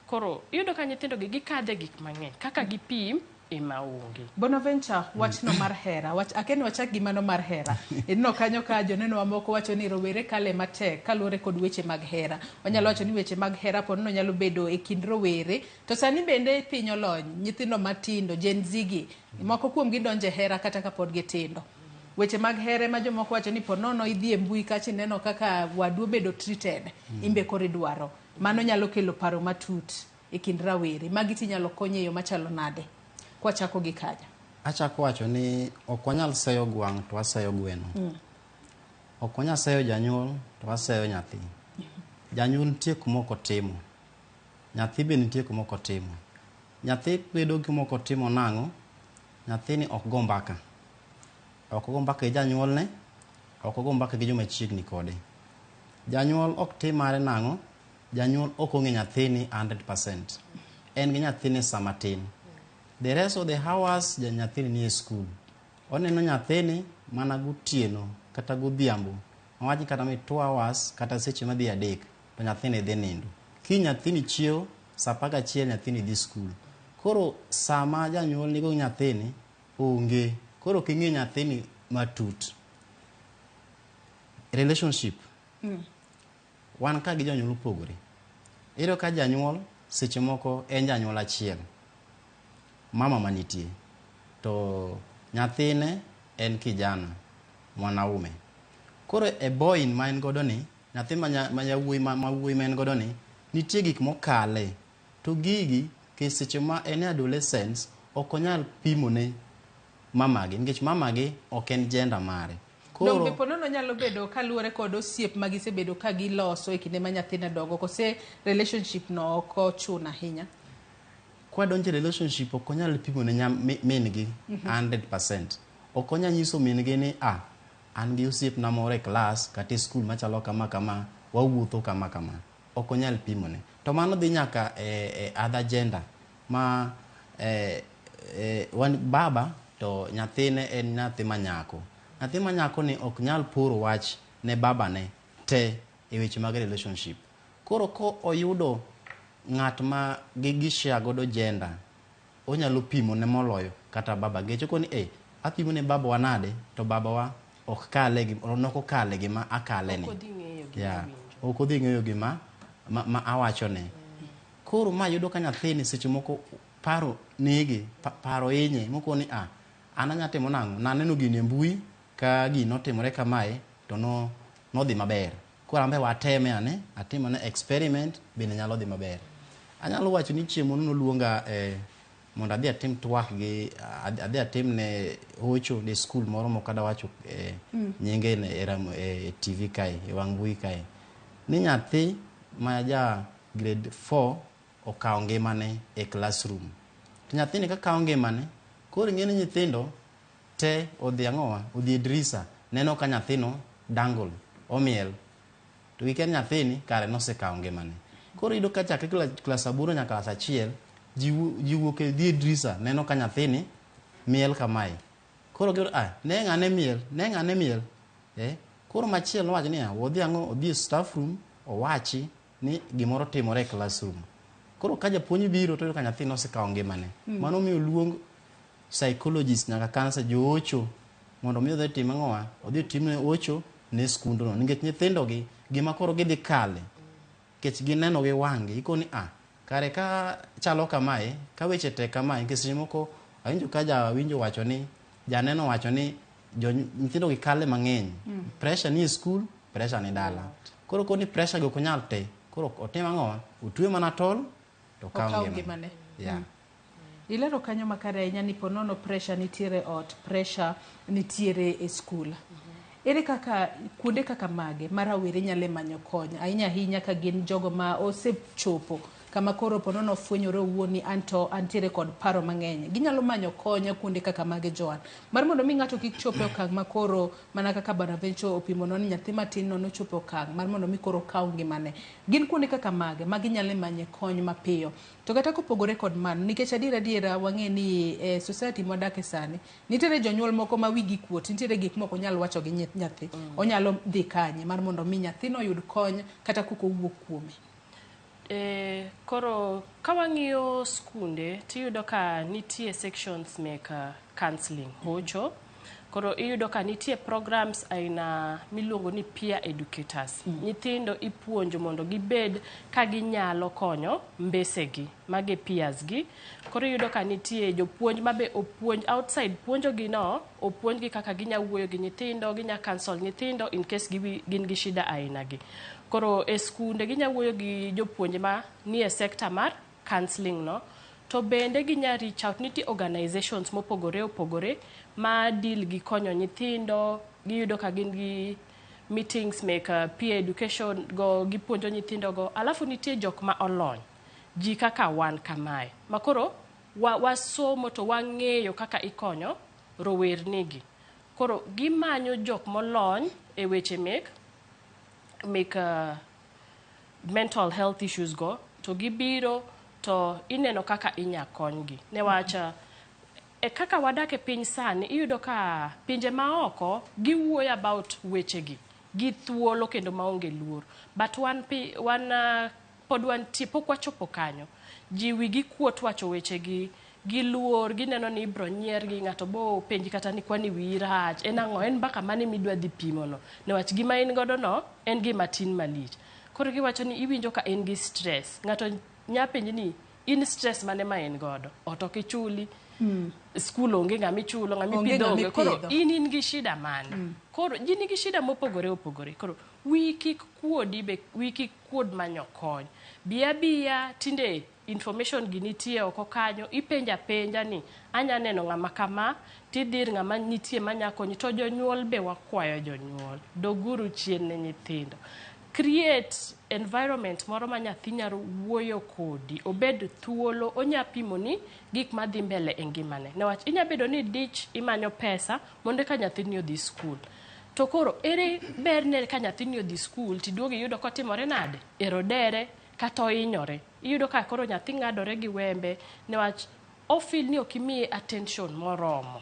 Koro iyudo ka nyithindo gi gikadhe gik mang'eny kaka gipim ema onge. Bonaventure, wachno mar hera. Wach, akia ni wachak gi mano mar hera. Ineno kanyo ka joneno mamoko wacho ni rowere kale matek kaluwore kod weche mag hera. Wanyalo wacho ni weche mag hera po nono nyalo bedo e kind rowere. To sani bende piny olony, nyithindo matindo, Gen Z gi, moko kuom gi donjo e hera kata kapod gitindo. Weche mag hera ema jomoko wacho ni po nono idhi e mbui kacha ineno kaka wadu obedo treated, inbe koro idwaro. Mano nyalo kelo paro matut e kind rawere. Magi tinyalo kony e yo machalo nade? Kwachako gi kanyo. Achako wacho ni ok wanyal seyo gwang' to waseyo gweno. Ok wanyal seyo janyuol to waseyo nyathi. Janyuol nitie kuma ok otimo. Nyathi be nitie kuma ok otimo. Nyathi bedo kuma ok otimo nang'o? Nyathini ok go mbaka. Ok ogo mbaka gi janyuolne, ok ogo mbaka gi joma chiegni kode. Janyuol ok tim mare nang'o? Janyuol ok ong'e nyathini 100%. En gi nyathini sama tin. The rest of the hours nyathini nie school. Oneno nyathini mana gotieno kata godhiambo. Wawach ni kata mi 2 hours kata seche madhi adek to nyathini dhi nindo. Kiny nyathini chiew saa 11 nyathini dhi school. Koro sama janyuol nigo gi nyathini onge. Koro ok ing'e nyathini matut. Relationship. Wan ka gi jonyuol opogore. Iyudo ka janyuol seche moko en janyuol achiel. Mama manitie. To nyathine en kijana, mwanaume. Koro e boy ma en godo ni, nyathi ma yawuoyi ma wuoyi ma en godo ni, nitie gik mokale. To gigi, ke seche ma en e adolescence, ok onyal pimo ne mamagi, nikech mamagi ok en gender mare. Koro Donge po nono nyalo bedo kaluwore kod osiep ma gisebedo ka giloso e kinde ma nyathino dongo, kose relationship no ok ochuno ahinya? Kwadonjo e relationship ok onyal pimo ne min gi 100%. Ok onyal nyiso min gi ni ah, an gi osiepna moro e klas kata e skul machalo kama kama, wawuotho kama kama. Ok onyal pimo ne. To mano dhi nyaka e other gender ma wan baba to nyathine en nyathi manyako. Nyathi manyako ni ok nyal poro wach ne babane te e weche mag relationship. Koro ko oyudo ng'at ma gi share godo gender, onyalo pimo ne moloyo kata baba. Nikech okoni apimo ne babawa nade to babawa ok kale gi, nok okale gima akale ni. Ok odhi ng'eyo gima winjo. Ok odhi ng'eyo gima ma awacho ne. Koro ma yudo ka nyathini seche moko paro nege, paro hinye, moko ni ah, an anya timo nang'o? Naneno gini e mbui ka gini notimore kamae to nodhi maber. Koro an be wateme ane, atim ane experiment bende nyalo dhi maber. Anyalo wacho ni chieng' moro noluonga mondo adhi atim twak gi, adhi atim ne hocho ne skul moro mok adwa wacho nyinge e TV kae, e wang' mbui kae. Ni nyathi ma ja grade 4 okawo ngimane e classroom. To nyathini ka kawo ngimane, koro ing'e ni nyithindo te odhi ang'owa, odhi e drisa, neno ka nyathino dangle, omiel. To gikia ni nyathini kare nosekawo ngimane. Koro iyudo ka chakre klas 8 nyaka klas 1, ji wuok e dhi e drisa, neno ka nyathini miel kamae. Koro giyudo, ah, ne ng'ane miel, ne ng'ane miel. Koro machielo nowacho niya, odhi ang'o, odhi e staff room, owachi ni gimoro timore e classroom. Koro ka japuonj biro to oyudo ka nyathini osekawo ngimane. Mano miyo luong psychologist nyaka kansa joocho mondo mi odhi tim ang'owa, odhi otimne ocho ne skundno. Nikech nyithindo gi, gima koro gidhi kale, nikech gineno gi wang'gi, ikoni ah, kare ka chalo kamae, ka weche tek kamae, nikech seche moko awinjo ka jawinjo wacho ni, janeno wacho ni nyithindo gi kale mang'eny. Pressure ni e skul, pressure ni dala. Koro koni pressure gi ok onyal te. Koro otim ang'owa, otwe mana tol to okaw Okaw ngimane. ngimane. Ilero kanyo makare ahinya ni ponono pressure nitiere ot, pressure nitiere e skul. Ere kaka kuonde kaka mage ma rawere nyalo manyo kony ahinya ahinya ka gin jogo ma osechopo kama koro ponono ofwenyore owuon ni anto antiere kod paro mang'eny. Ginyalo manyo kony kuonde kaka mage Joan. Mar mondo mi ng'ato kik chop e okang' ma koro mana kaka Bonaventure opimo ni nyathi matin no nochopo e okang' mar mondo mi koro okaw ngimane. Gin kuonde kaka mage ma ginyalo manye kony mapiyo. To kata kopogore kod mano, nikech adiera adiera wang'e ni e society mwadake sani, nitiere jonyuol moko ma wigi kuot, nitiere gik mok onyal wacho gi nyathi. Onyalo dhi kanye mar mondo mi nyathino oyud kony kata kok owuok kuome. Koro ka wang'iyo skunde tiyudo ka nitie sections mek counseling hocho. Koro iyudo ka nitie programs aina miluongo ni peer educators. Nyithindo ipuonjo mondo gibed ka ginyalo konyo mbesegi, mage peers gi. Koro iyudo ka nitie jopuonj mabe opuonj outside puonjo gi no, opuonjgi kaka ginya wuoyo gi nyithindo, ginya counsel nyithindo in case gin gi shida aina gi. Koro e skunde ginya wuoyo gi jopuonje ma nie sector mar counseling no. To bende ginya reach out, nitie organizations mopogore opogore ma deal gi konyo nyithindo, giyudo ka gin gi meetings mek peer education go, gipuonjo nyithindo go. Alafu nitie jok ma olony, ji kaka wan kamae, ma koro wasomo to wang'eyo kaka ikonyo rowernigi. Koro gimanyo jok molony e weche mek mental health issues go, to gibiro to ineno kaka inya konygi. Newach e kaka wadak e piny sani, iyudo ka pinje maoko giwuoyo about wechegi gi thuolo kendo maonge luor. But wan pod wantie, pok wachopo kanyo. Ji wigi kuot wacho wechegi, giluor, gineno ni ibro nyiergi, ng'ato bo penji kata ni kwani wiyi rach, en ang'o, en mbaka mane midwa dhi pimo no. Newach gima in godo no, en gima tin malich. Koro giwacho ni iwinjo ka in gi stress. Ng'ato nya penji ni in stress mane ma in godo? Ot ok ichuli, skul onge ng'ama ichulo, ng'ama Onge ipidho ng'ama onge. Koro ipidho. in gi shida mane? Koro ji nigi shida mopogore opogore. Koro wiyi kik kuodi be, wiyi kik kuod manyo kony. Bi abiya tinde information gi nitie oko kanyo, ipenja penja ni anya neno ng'ama kama, tidhi ir ng'ama nitie manya konyi. To jonyuol be wakwayo jonyuol, doguru chien ne nyithindo. Create environment moro ma nyathi nyalo wuoyo kodi, obed thuolo, onya pimoni gik madhi mbele e ngimane. Newach inya bedo ni dich imanyo pesa mondo eka nyathini odhi skul. To koro ere berne ka nyathini odhi skul tiduogo iyudo kotimore nade? Ero dere kata ohinyore. Iyudo ka koro nyathi ng'adore gi wembe newach ofeel ni ok imiye attention moromo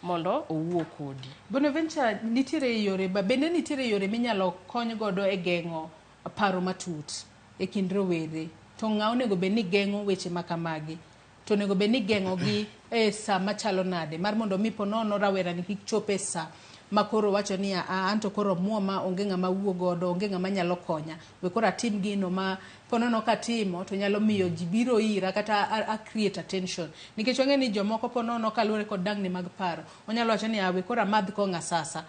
mondo owuo kodi. Bonaventure, nitiere yore ba bende nitiere yore minyalo kony godo e geng'o paro matut e kind rowere. To ng'a onego bed ni geng'o weche ma kamagi? To onego bed ni geng'o gi e sa machalo nade? Mar mondo mi ponono rawera ni kik chop e sa ma koro wacho ni a anto koro muoma, onge ng'ama wuo godo, onge ng'ama nyalo konya. We koro atim gino ma ponono katimo to nyalo miyo ji biro ira kata a create attention. Nikech wang'e ni jomoko ponono kaluwore kod dangni mag paro, onyalo wacho ni a we koro amadh kong'o asasa.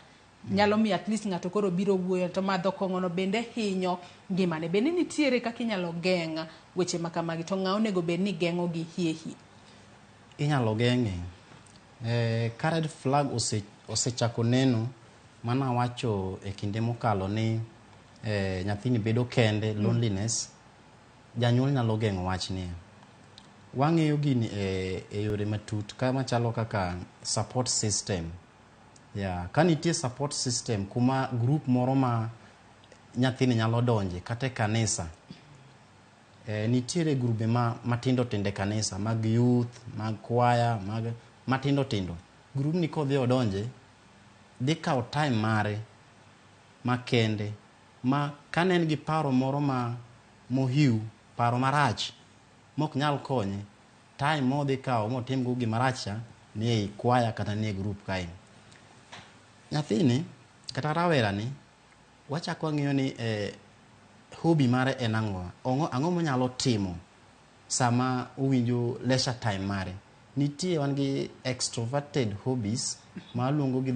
Nyalo miyo at least ng'ato koro biro wuoyo to madho kong'ono bende hinyo ngimane. Bende nitiere kaka inyalo geng' weche ma kamagi to ng'a onego bed ni geng'o gi hie hie? Inyalo geng'e. Ka red flag osechako neno, mana wacho e kinde mokalo ni nyathini bedo kende, loneliness, janyuol nyalo geng'o wachni. Wang'eyo gini e yore matut kama chalo kaka support system. Yeah, ka nitie support system kuma group moro ma nyathini nyalo donje kata e kanisa. Nitiere grube ma matindo tindo e kanisa mag youth, mag kwaya, mag matindo tindo. Group ni kodhi odonje, dhi kawo time mare makende ma kane en gi paro moro ma mohiu, paro marach mok nyal konye, time modhi kawo motimgo gimarach cha ni ei kwaya kata ni e group kae. Nyathini kata rawera ni wachako wang'iyo ni hobby mare en ang'o? Ang'o monyalo timo sama owinjo leisure time mare? Nitie wan gi extroverted hobbies ma waluongo gi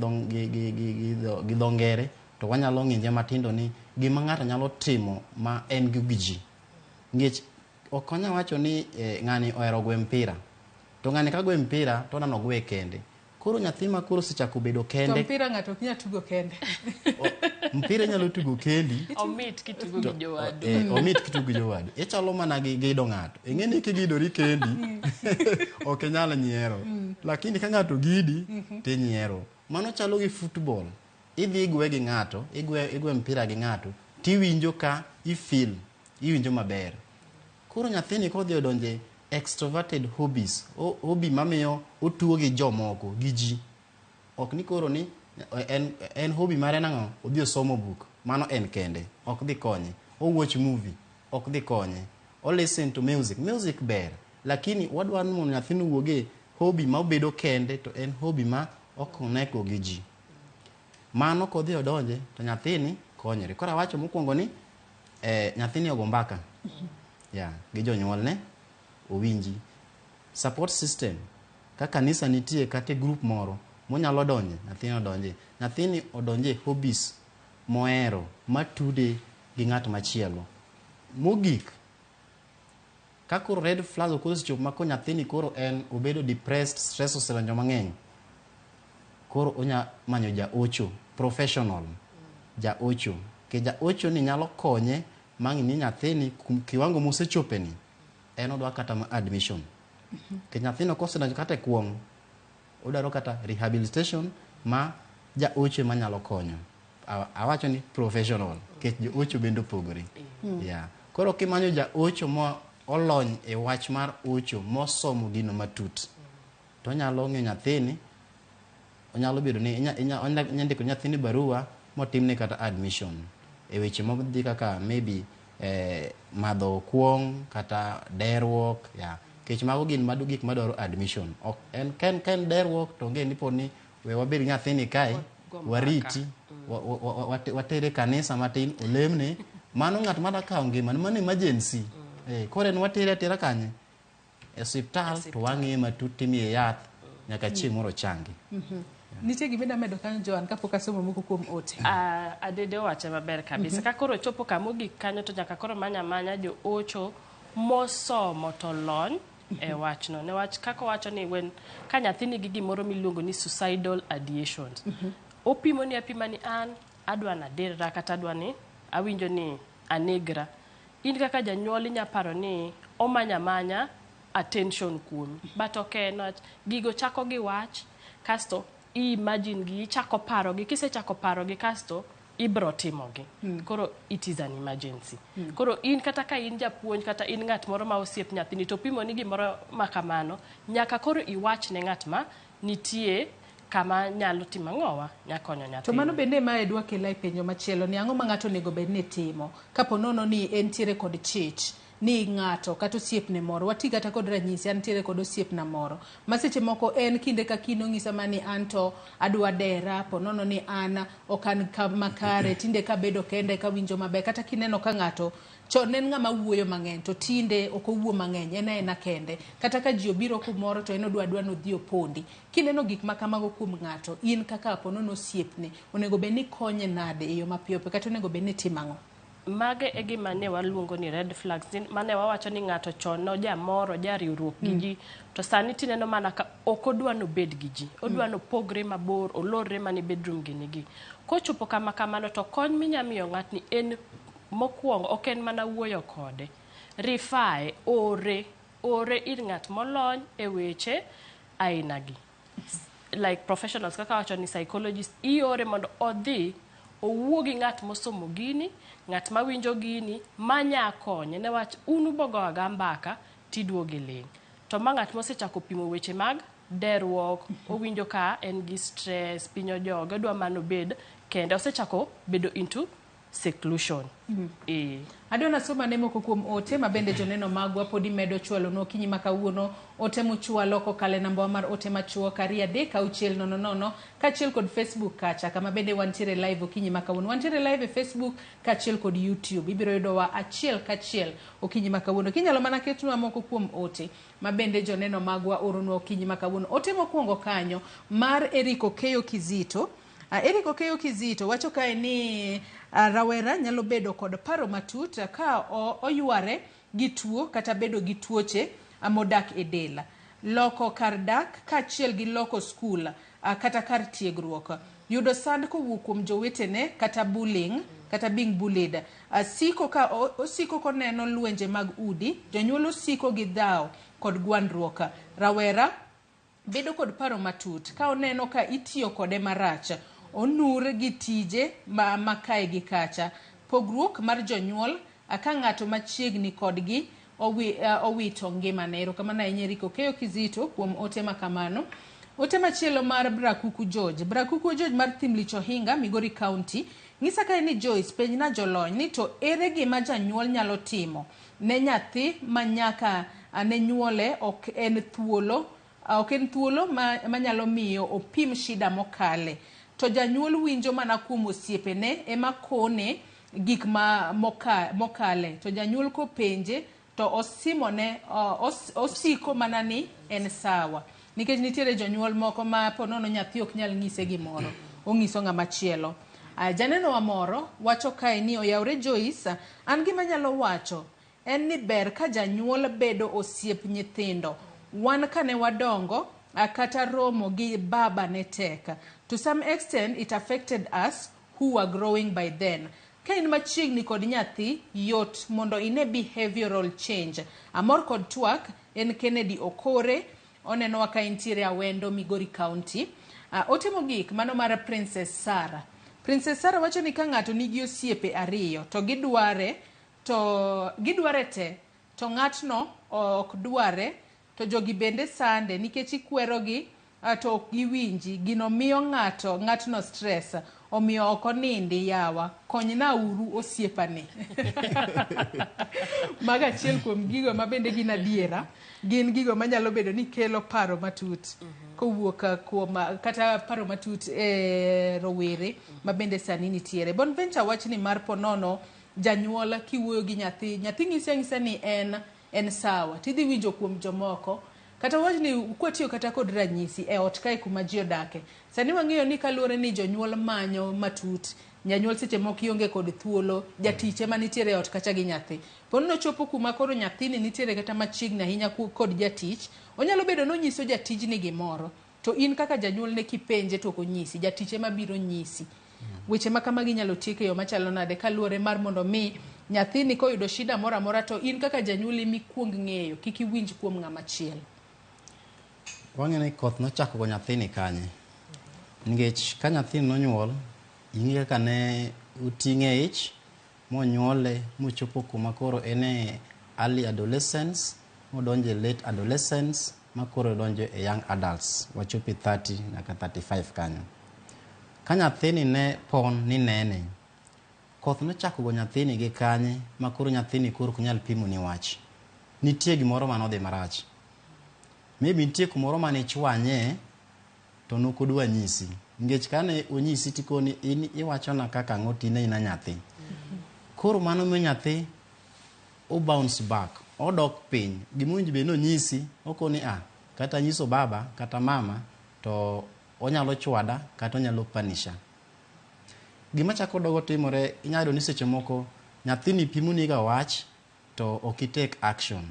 dho ngere to wanyalo ng'inje matindo ni gima ng'ato nyalo timo ma en gi ji. Nikech ok wanyal wacho ni ng'ani ohero gwe mpira. To ng'ani ka gwe mpira to oneno ogwe kende. Koro nyathi ma koro osechako bedo To kende, mpira ng'ato ok nyal tugo kende. Mpira inyalo tugo kendi. Omit kitugo gi jowadu. Omit kitugo gi jowadu. Ichalo mana gi gido ng'ato. Ing'e ni kigidori kendi, ok inyal nyiero. Lakini ka ng'ato gidi, tinyiero. Mano chalo gi football. Idhi igwe gi ng'ato, igwe mpira gi ng'ato, tiwinjo ka i feel, iwinjo maber. Koro nyathini kodhi odonje extroverted hobbies, hobby mamiyo otugo gi jomoko, gi ji. Ok ni koro ni en hobby mare nang'o? Odhi osomo buk. Mano en kende. Ok dhi konye. O watch movie. Ok dhi konye. O listen to music. Music ber. Lakini wadwaro ni mondo nyathino owuog e hobby ma obedo kende to en hobby ma o connect go gi ji. Mano kodhi odonje to nyathini konyore. Koro awacho mokwongo ni nyathini ogo mbaka. Yeah, gi jonyuolne owinji. Support system ka kanisa nitie kata e group moro monyalo donje, nyathini odonje. Nyathini odonje e hobbies mohero matude gi ng'at machielo. Mogik, ka koro red flag koro osechopo ma ko nyathini koro en obedo depressed, stress osedonjo mang'eny, koro onya manyo jaocho, professional jaocho. Ke jaocho ni nyalo konye mang'i ni nyathini kiwango mosechopeni, en odwa kata ma admission. Ke nyathino kosedonjo kata e kuong', odwaro kata rehabilitation ma jaocho ema nyalo konyo. Awacho ni professional, nikech joocho bende opogore. Yeah. Koro kimanyo jaocho ma olony e wach mar ocho, mosomo gino matut, to onyalo ng'iyo nyathini, onyalo bedo ni inya ndiko nyathini barua motimne kata admission e weche modhi kaka maybe madho kuong' kata derruok, yeah. Nikech mago gin gik madwaro admission. Ok en ka en derruok to onge ni po ni we wabed gi nyathini kae wariti watere kanisa matin olemne mano ng'at mada kawo ngimane mano emergency. Koro en watere atera kanye e osiptal to wang'iye matut timiye yath nyaka chieng' moro ochangi. Nitie gima idwa medo kanyo Joan kapok asomo moko kuom ote? Adede owache maber kabisa. Ka koro chopo kamogik kanyo to nyaka koro manya manya jo ocho mosomo to lony e wachno. Newach kaka owacho ni when ka nyathi nigi gimoro miluongo ni suicidal ideations. Opimo ni apima ni an adwa nadirra kata adwa ni awinjo ni anegra. In kaka janyuol inya paro ni omanya manya attention kuomi. But ok en wach. Gigo chako gi wach kasto i imagine gi ichako paro gi kisechako paro gi kasto ibro timogi. Koro it is an emergency. Koro in kata ka in japuonj kata in ng'at moro ma osiep nyathini to pimo ni gimoro ma kamano nyaka koro iwach ne ng'at ma nitie kama nyalo timo ang'owa nyakonyo nyathini. To mano bende ma dwa kela e penjo machielo ni ang'o ma ng'ato onego bed ni timo kapo nono ni entiere kod chich ni ng'ato kata osiepne moro wati kata kod ranyisi antiere kod osiepna moro ma seche moko en kinde ka kinde onyisa ma ni an to adwa dera po nono ni an ok an makare tinde kabedo kende kawinjo maber kata kineno ka ng'ato chon en ng'ama wuoyo mang'eny to tinde ok owuo mang'eny en aena kende kata ka ji obiro kumoro to en odwa adwa ni odhi opondi kineno gik ma kamago kuom ng'ato in kaka po nono osiepne onego bed ni konye nade e yo mapiyo piyo kata onego bed ni itimo ang'o? Mage e gima ne waluongo ni red flags mane wawacho ni ng'ato chon nojamor ojariwruok gi ji to sani tineno mana ka ok odwa nobed gi ji odwa nopogre mabor olorre mana e bedroom gini gi kochopo kama kamano to kony minya miyo ng'atni en mokwongo ok en mana wuoyo kode refer ore ore ir ng'at molony e weche aina gi like professionals kaka wacho ni psychologist iore mondo odhi owuo gi ng'at mosomo gini ng'at mawinjo gini manya konye newach un ubogo aga mbaka tiduogo iling' to ma ng'at mosechako pimo weche mag derruok owinjo ka en gi stress piny ojoge odwa mana obed kende osechako bedo into seclusion Adwa nasoma ne moko kuom ote ma bende joneno magwa podi medo chwalonwa okinyi ma kawuono. Ote muchwalo kokalo e namba wa mar ote machuok 23600 kaachiel kod Facebook kacha kama bende wantiere live okinyi ma kawuono. Wantiere live e Facebook kaachiel kod YouTube. Ibiro yudowa achiel kachiel okinyi ma kawuono. Kinyalo mana ketnwa moko kuom ote ma bende joneno magwa oronwa okinyi ma kawuono. Ote mokwongo kanyo mar Eric Okeyo Kizito. Eric Okeyo Kizito wacho kae ni rawera nyalo bedo kod paro matut ka oyware gi tuo kata bedo gi tuoche modak e del. Loko kar dak kaachiel gi loko skul kata kar tiegruok. Yudo sand kowuok kuom jowetene kata bullying kata being bullied. Siko ka osiko koneno lwenje mag udi, jonyuol osiko gi dhaw kod gwandruok. Rawera bedo kod paro matut ka oneno ka itiyo kode marach, onur gi tije ma kae gi kacha. Pogruok mar jonyuol ka ng'ato machiegni kodgi owito ngimane. Erokamano ahinya Eric Okeyo Kizito kuom ote ma kamano. Ote machielo mar Brakuku George. Brakuku George mar Thimlich Ohinga, Migori County. Ng'isa kae ni Joyce, penjna jolony ni to ere gima janyuol nyalo timo ne nyathi ma nyaka ne nyuole ok en thuolo ok en thuolo manyalo miyo opim shida mokale. To janyuol winjo mana kuom osiepene ema kone gik ma mokale. To janyuol kopenje to osimone osiko mana ni en sawa. Nikech nitiere jonyuol moko ma ponono nyathi ok nyal nyise gimoro, ong'iso ng'ama chielo. Janeno wa moro wacho kae ni oyawre Joyce, an gima nyalo wacho en ni ber ka janyuol bedo osiep nyithindo. Wan kane wadongo kata romo gi baba ne tek. To some extent it affected us who were growing by then. Ka in machiegni kod nyathi, yot mondo ine behavioral change. Amor kod twak en Kennedy Okore, onenowa ka entiere Awendo, Migori County. Ote mogik mano mar Princess Sarah. Princess Sarah wacho ni ka ng'ato nigi osiepe ariyo to gidware te to ng'atno ok dware to jogi bende sande nikech ikwerogi to ok giwinji. Gino miyo ng'atno stress, omiyo ok onindi yawa. Konyna uru osiepane. Mago achiel kuom gigo ma bende gin adiera, gin gigo manyalo bedo ni kelo paro matut kowuok kuom kata paro matut e rowere ma bende sani nitiere. Bonventure wach ni mar ponono janyuol kiwuoyo gi nyathi, nyathi ng'isi ang'isa ni en sawa, tidhi winjo kuom jomoko. Kata wach ni kwatiyo kata kod ranyisi e ot kae kuma ji odake. Sani wang'eyo ni kaluwore ni jonyuol manyo matut, janyuol seche moko ionge kod thuolo, jatich ema nitiere e ot kacha gi nyathi. Ponono chopo kuma koro nyathini nitiere kata machiegni ahinya kod jatich, onyalo bedo ni onyiso jatijni gimoro, to in kaka janyuol ne kipenje to ok onyisi, jatich ema biro nyisi. Weche ma kamagi inyalo tiek e yo machalo nade kaluwore mar mondo mi nyathini koyudo shida moro amora to in kaka janyuol ema ikuong ng'eyo, kik iwinj kuom ng'ama chielo. Wang'eyo ni koth nochako go nyathini kanye. Nikech ka nyathini nonyuol, ing'e kaka ne oting'e ich, monyuole, mochopo kuma koro en e early adolescence, modonjo e late adolescence, ma koro odonjo e young adults, wachopo e 30 nyaka 35 kanyo. Ka nyathini ne pon ni nene, koth nochako go nyathini gi kanye, ma koro nyathini koro ok nyal pimo ni wach. Nitie gimoro manodhi marach. Maybe nitie kumoro mane ichwanye, to nokodwa nyisi. Nikech kane onyisi tikoni in iwachona kaka ang'o to in aina nyathi. Koro mano miyo nyathi o bounce back, odok piny. Gimowinjo bed ni onyisi, okoni a, kata nyiso baba, kata mama, to onyalo chwada, kata onyalo panisha. Gima chako dogo timore, inyalo yudo ni seche moko nyathini pimoni ga wach, to ok i take action.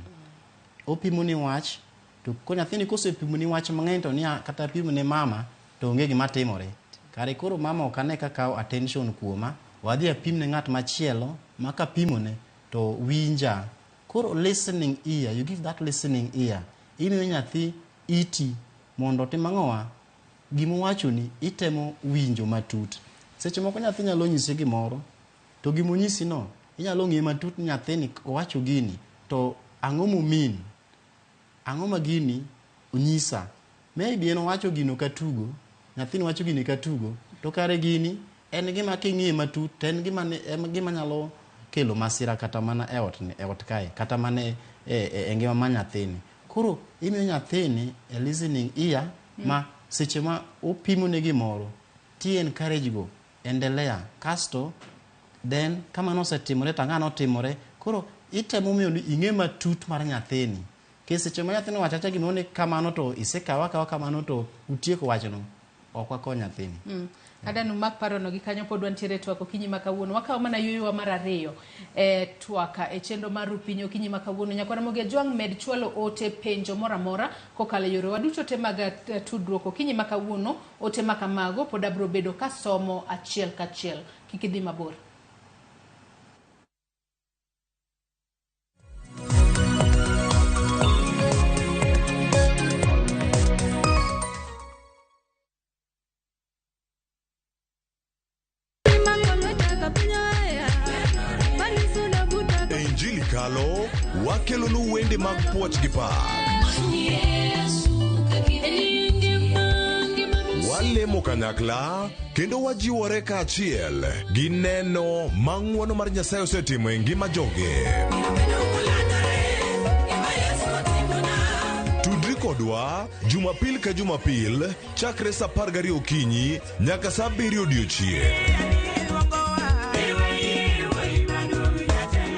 Opimoni wach, to ko nyathini kosepimoni wach mang'eny to niya kata pimo ne mama, to onge gima timore. Kare koro mama ok ane ka kawo attention kuoma, wadhi apim ne ng'at machielo, ma kapimone to winja. Koro listening ear, you give that listening ear. Imiyo nyathi iti mondo otim ang'owa? Gimowachoni itemo winjo matut. Seche moko nyathi nyalo nyisi gimoro, to gimonyisi no, inyalo ng'e matut ni nyathini owacho gini, to ang'o momin? Ang'o ma gini onyisa? Maybe en owacho gino katugo, nyathini wacho gini katugo, to kare gini en gima king'iye matut to en gima, en gima nyalo kelo masira kata mana e ot, e ot kae, kata mana e ngima mar nyathini. Koro imiyo nyathini a listening ear ma seche ma opimo ne gimoro, ti encourage go, endelea. Kasto, then kamano osetimore to ang'ano otimore, koro itemo miyo ni ing'e matut mar nyathini. Nikech seche ma nyathini owacho awacha gimoro ni kamano to isekawe akawa kamano to utieko wachno. Ok wakony nyathini. Adwa mak parono gi kanyo pod wantiere e twak okinyi ma kawuono. Wakawo mana yueyowa mar ariyo e twak e chenro mar Rupiny okinyi ma kawuono. Nyakwar Ramogi Ajwang' med chwalo ote penjo moro amora kokalo e yorewa duto te mag tudruok okinyi ma kawuono. Ote ma kamago pod abiro bedo kasomo achiel kachiel. Kik idhi mabor. E Injili Kalo, wakelonu wende mag puoch gi pak. Walemo kanyakla kendo wajiwore kaachiel gi neno ma ng'wono mar Nyasaye osetimo e ngima joge. Tudri kodwa Jumapil ka Jumapil chakre saa 12 okinyi nyaka saa 7 odiochieng'.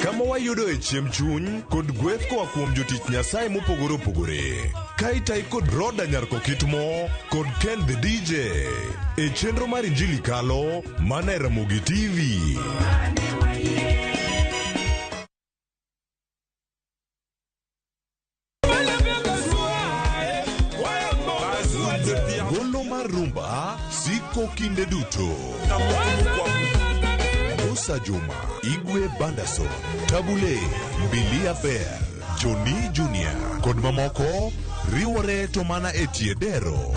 Kama wayudoe chiemb chuny kod gweth koa kuom jotich Nyasaye mopogore opogore. Ka itayi kod Roda Nyarkokitmo kod Ken the DJ e chenro mar Injili Kalo mana e Ramogi TV. Golo mar rumba siko kinde duto. Musa Juma, Igwe Bandason, Tabule, Mbilia Bell, Johnny Junior kod mamoko riwore to mana e tie dero.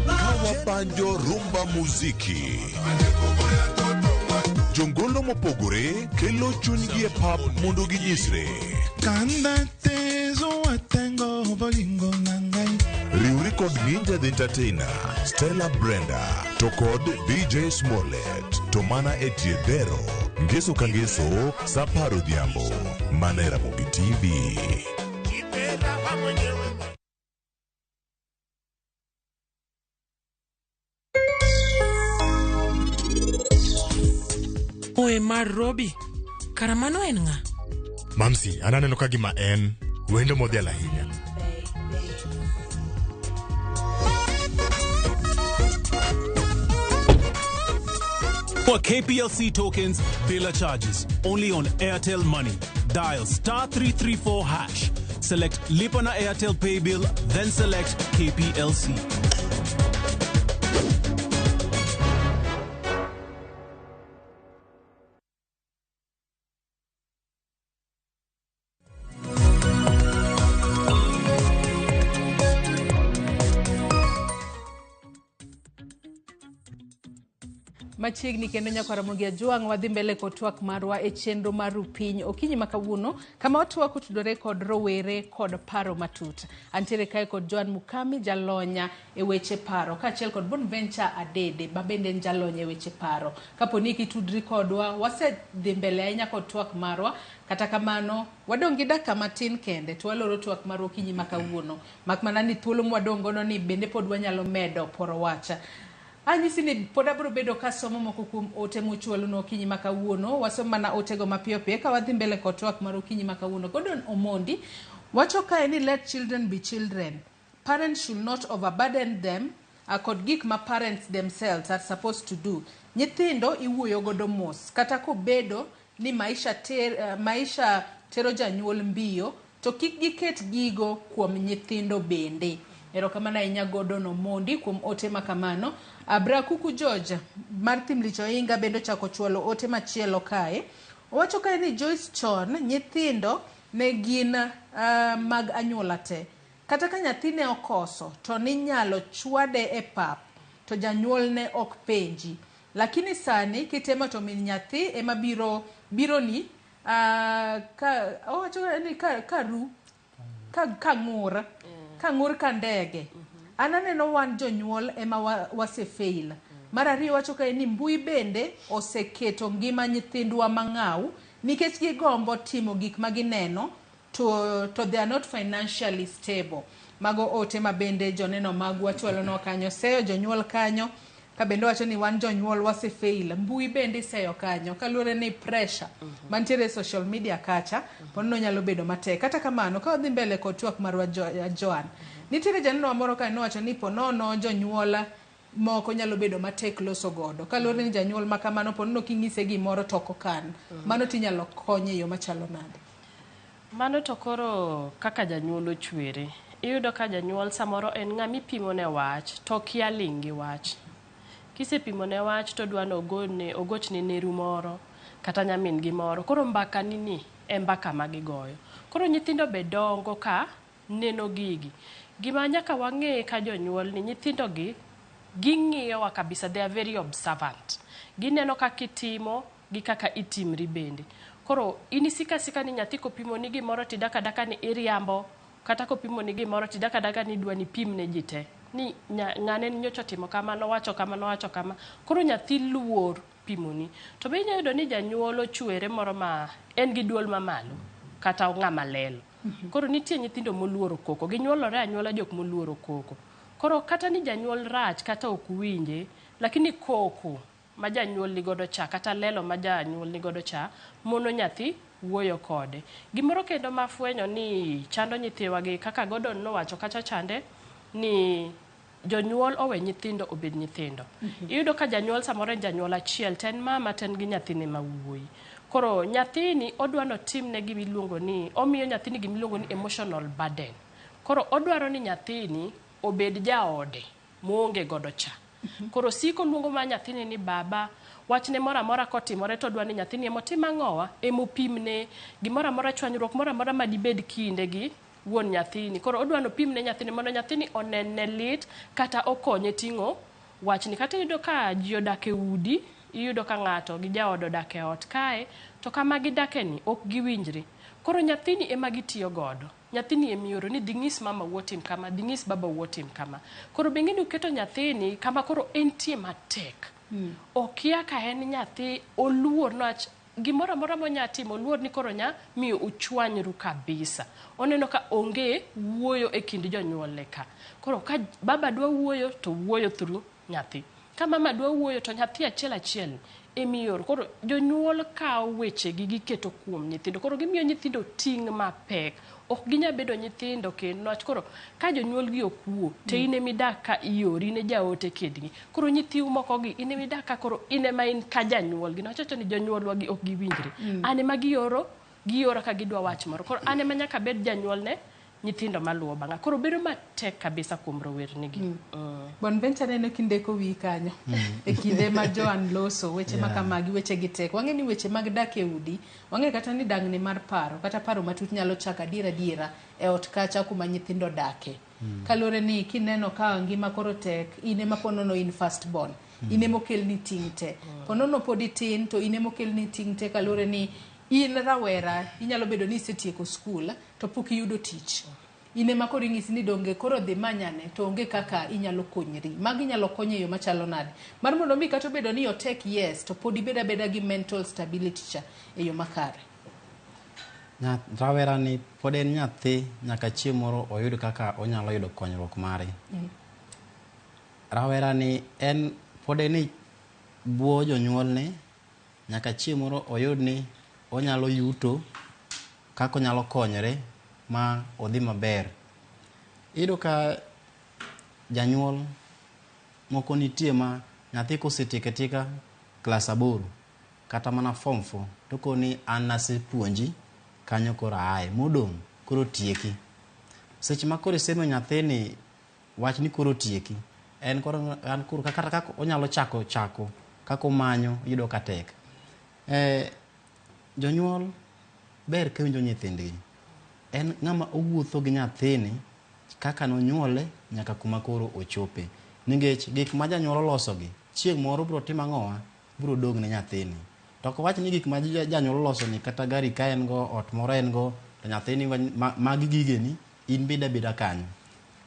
Ka wabanjo rumba muziki. Jongolo mopogore kelo chunygi e pap mondo ginyisre. Kanda te zowatengo bolingo na ngai. Riwri kod Ninja the Entertainer, Stella Brenda, to kod DJ Smollett, to mana e tie dero, ngeso ka ngeso, sa apar odhiambo, mana e Ramogi TV. Oe mar Robi, kara mano en ng'a? Mamsi, an aneno ka gima en wendo modhial ahinya. For KPLC tokens, biller charges. Only on Airtel Money. Dial star 334 hash. Select Lipana Airtel Pay Bill, then select KPLC. Machiegni kendo nyakwar Ramogi Ajwang' wadhi mbele kod twak marwa e chenro mar Rupiny okinyi ma kawuono kama watwak otudore kod rowere kod paro matut. Antiere kae kod Joan Mukami jalonya e weche paro kaachiel kod Bonventure Adede ma bende en jalony e weche paro. Kapo ni kitudri kodwa wasedhi mbele ahinya kod twak marwa kata kamano wadong' gi dakika matin kende to waloro twak marwa okinyi ma kawuono. Mak mana ni thuolo mwadong' godo ni bende pod wanyalo medo poro wach. Anyisi ni pod abiro bedo kasomo moko kuom ote muchwalonwa okinyi ma kawuono. Wasom mana otego mapiyo piyo eka wadhi mbele kod twak mar okinyi ma kawuono. Gordon Omondi wacho kae ni let children be children. Parents should not overburden them kod gik ma parents themselves are supposed to do. Nyithindo iwuoyo godo mos kata kobedo ni maisha tero janyuol mbiyo to kik giket gigo kuom nyithindo bende. Erokamano ahinya Gordon Omondi kuom ote ma kamano. Abrakuku George mar Thimlich Ohinga bende ochako chwalo ote machielo kae. Owacho kae ni Joyce chon nyithindo ne gin mag anyuola te. Kata ka nyathi ne okoso to ninyalo chwade e pap to janyuol ne ok penji. Lakini sani kitemo to min nyathi ema biro ni owacho ni ka ng'ur ka ndege. An aneno wan jonyuol ema wasefail. Mar ariyo wacho kae ni mbui bende oseketo ngima nyithindwa mang'aw nikech gigombo timo gik ma gineno to they are not financially stable. Mago ote ma bende joneno magwa chwalonwa kanyo, seyo jonyuol kanyo. Ka bende wacho ni wan jonyuol wasefail, mbui bende iseyo kanyo kaluwore ni pressure mantiere e social media kacha ponono nyalo bedo matek. Kata kamano, ka wadhi mbele kod twak marwa Joan, nitiere janeno moro kae nowacho ni ponono jonyuol moko nyalo bedo matek loso godo kaluwore ni janyuol ma kamano ponono king'ise gimoro to ok okan. Mano tinyalo konye e yo machalo nade? Mano to koro kaka janyuol ochwere. Iyudo ka janyuol samoro en ng'ama ipimo ne wach to okia ling' gi wach. Kisepimo ne wach to odwa ni ogochne neru moro kata nyamin gi moro. Koro mbaka ni ni e mbaka ma gigoyo. Koro nyithindo be dongo ka neno gigi. Gima nyaka wang'e ka jonyuol ni nyithindo gi ging'iyowa kabisa, they are very observant. Gineno kaka itimo gi kaka itimri bende. Koro in isiko asika ni nyathi kopimo ni gimoro tidak adaka ni iriambo, kata kopimo ni gimoro tidak adaka ni idwa ni ipim ne ji te. Ni ng'ane nyocha otimo kama, nowacho kama, nowacho kama. Koro nyathi luor pimoni. To be inyalo yudo ni janyuol ochwere moro ma en gi duol mamalo kata ng'ama lelo. Koro nitie nyithindo moluoro koko. Ginyuolore anyuola jok moluoro koko. Koro kata ni janyuol rach kata ok winje, lakini koko ma janyuol nigodo cha kata lelo ma janyuol nigodo cha mono nyathi wuoyo kode. Gimoro kendo mafwenyo ni chando nyithiwa gi kaka Gordon nowacho kacha chande ni jonyuol owe nyithindo obed nyithindo. Iyudo ka janyuol samoro en janyuol achiel to en mama to en gi nyathine ma wuoyi. Koro nyathini odwa notimne gima iluongo ni omiyo nyathini gima iluongo ni emotional burden. Koro odwaro ni nyathini obed jaode moonge godo cha. Koro siko luongo ma nyathini ni baba, wachne moro amora kotimore to odwa ni nyathini emotim ang'owa, emopimne, gimoro amora chwanyruok moro amora madibed kinde gi wuon nyathini. Koro odwa nopimne nyathini mondo nyathini onene lit kata okonye ting'o wachni. Kata iyudo ka ji odak e udi, iyudo ka ng'ato gi jaode odak e ot kae, to kama gidake ni ok giwinjre. Koro nyathini ema gitiyo godo. Nyathini emioro ni dhi ng'is mama wuo tim kama, dhi ng'is baba wuo tim kama. Koro be ing'e ni uketo nyathini kama koro entie matek. Okia ka en nyathi oluor niwach gimoro amora monya timo oluor ni koro nya miyo uchwanyru kabisa. Oneno ka onge wuoyo e kind jonyuolne ka. Koro ka baba dwa wuoyo to wuoyo through nyathi. Ka mama dwa wuoyo to nyathi achiel achiel emioro. Koro jonyuol kawo wechegi giketo kuom nyithindo. Koro gimiyo nyithindo ting' mapek. Ok ginyal bedo nyithindo kendo niwach koro ka jonyuol gi ok wuo to in emidak ka iori in e jaote kindgi. Koro nyithiu moko gi in emidak ka koro in ema in ka janyuolgi. Niwach wacho ni jonyuolwa gi ok giwinjre. An ema gioro giora ka gidwa wach moro. Koro an ema nyaka abed janyuolne nyithindo maluwo bang'a. Koro bedo matek kabisa kuom rowerni gi. Bonventure neno kindeko wiyi kanyo e kinde ma Joan loso weche ma kamagi weche gi tek. Wang'e ni weche mag dak e udi, wang'e kata ni dangni mar paro kata paro matut nyalo chako adier adiera e ot kacha kuma nyithindo dake. Kaluwore ni kineno ka ngima koro tek, in ema ponono in first born. In ema okelni ting' te. Ponono pod itin to in ema okelni ting' te kaluwore ni in rawera inyalo bedo ni isetieko skul to pok iyudo tich. In ema koro ing'isi ni donge koro dhi manyane to onge kaka inyalo konyri. Magi inyalo kony e yo machalo nade? Mar mondo mi kata obedo ni otek yes to pod ibed abeda gi mental stability cha e yo makare. Rawera ni pod en nyathi nyaka chieng' moro oyud kaka onyalo yudo konyruok mare. Rawera ni en pod en e bwo jonyuolne nyaka chieng' moro oyud ni onyalo yuto kaka onyalo konyore ma odhi maber. Iyudo ka janyuol moko nitie ma nyathi kosetieko atieka klas 8 kata mana form 4 to okoni an nasepuonji kanyo koro aaye modong' koro tieki. Seche ma koro isemiyo nyathini wach ni koro tieki, en koro an koro kata kaka onyalo chako kaka omanyo iyudo ka tek. Jonyuol ber ka winjo nyithindgi. En ng'ama owuotho gi nyathini kaka nonyuole nyaka kuma koro ochope. Nikech gik ma janyuol olosogi, chieng' moro biro timo ang'owa? Biro dong' ne nyathini. To ok owach ni gik ma janyuol olosoni kata gari ka en go, ot moro en go, to nyathini magi gigeni, in bed abeda kanyo.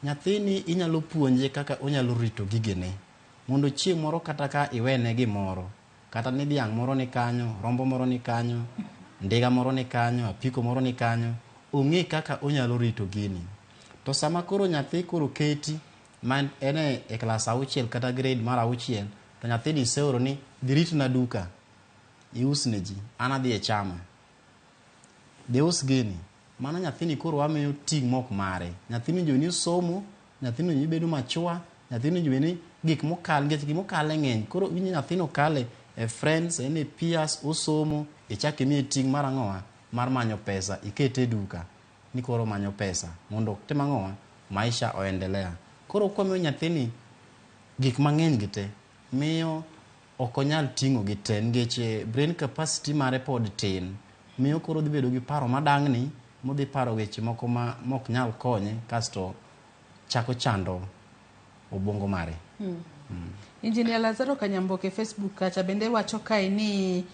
Nyathini inyalo puonje kaka onyalo rito gigene. Mondo chieng' moro kata ka iwene gimoro, kata ni dhiang' moro ni kanyo, rombo moro ni kanyo, ndiga moro ni kanyo, apiko moro ni kanyo, ong'e kaka onyalo rito gini. To sama koro nyathi koro keti, ma en e klas 6 kata grade mar 6, To nyathini iseoro ni dhi ritna duka, ius ne ji, an adhi e chama. Dhi us gini. Mano nyathini koro wamiyo ting' mok mare. Nyathini owinjo ni osomo, nyathini owinjo bedo machua, nyathini owinjo ni gik mokal, nikech gik mokale ng'eny. Koro winjo nyathini okale e friends, en e peers, osomo, ichak imiye ting' mar ang'owa? Mar manyo pesa, ikete e duka ni koro omanyo pesa mondo otim ang'owa? Maisha oendelea. Koro kwamiyo nyathini gik mang'eny gi te, miyo ok onyal ting'o gi te nikech brain capacity mare pod tin. Miyo koro odhi bedo gi paro madang'ni, modhi paro weche moko ma mok nyal konye, kasto chako chando obwongo mare. Engineer Lazaro Kanyamboke Facebook kacha bende wacho kae ni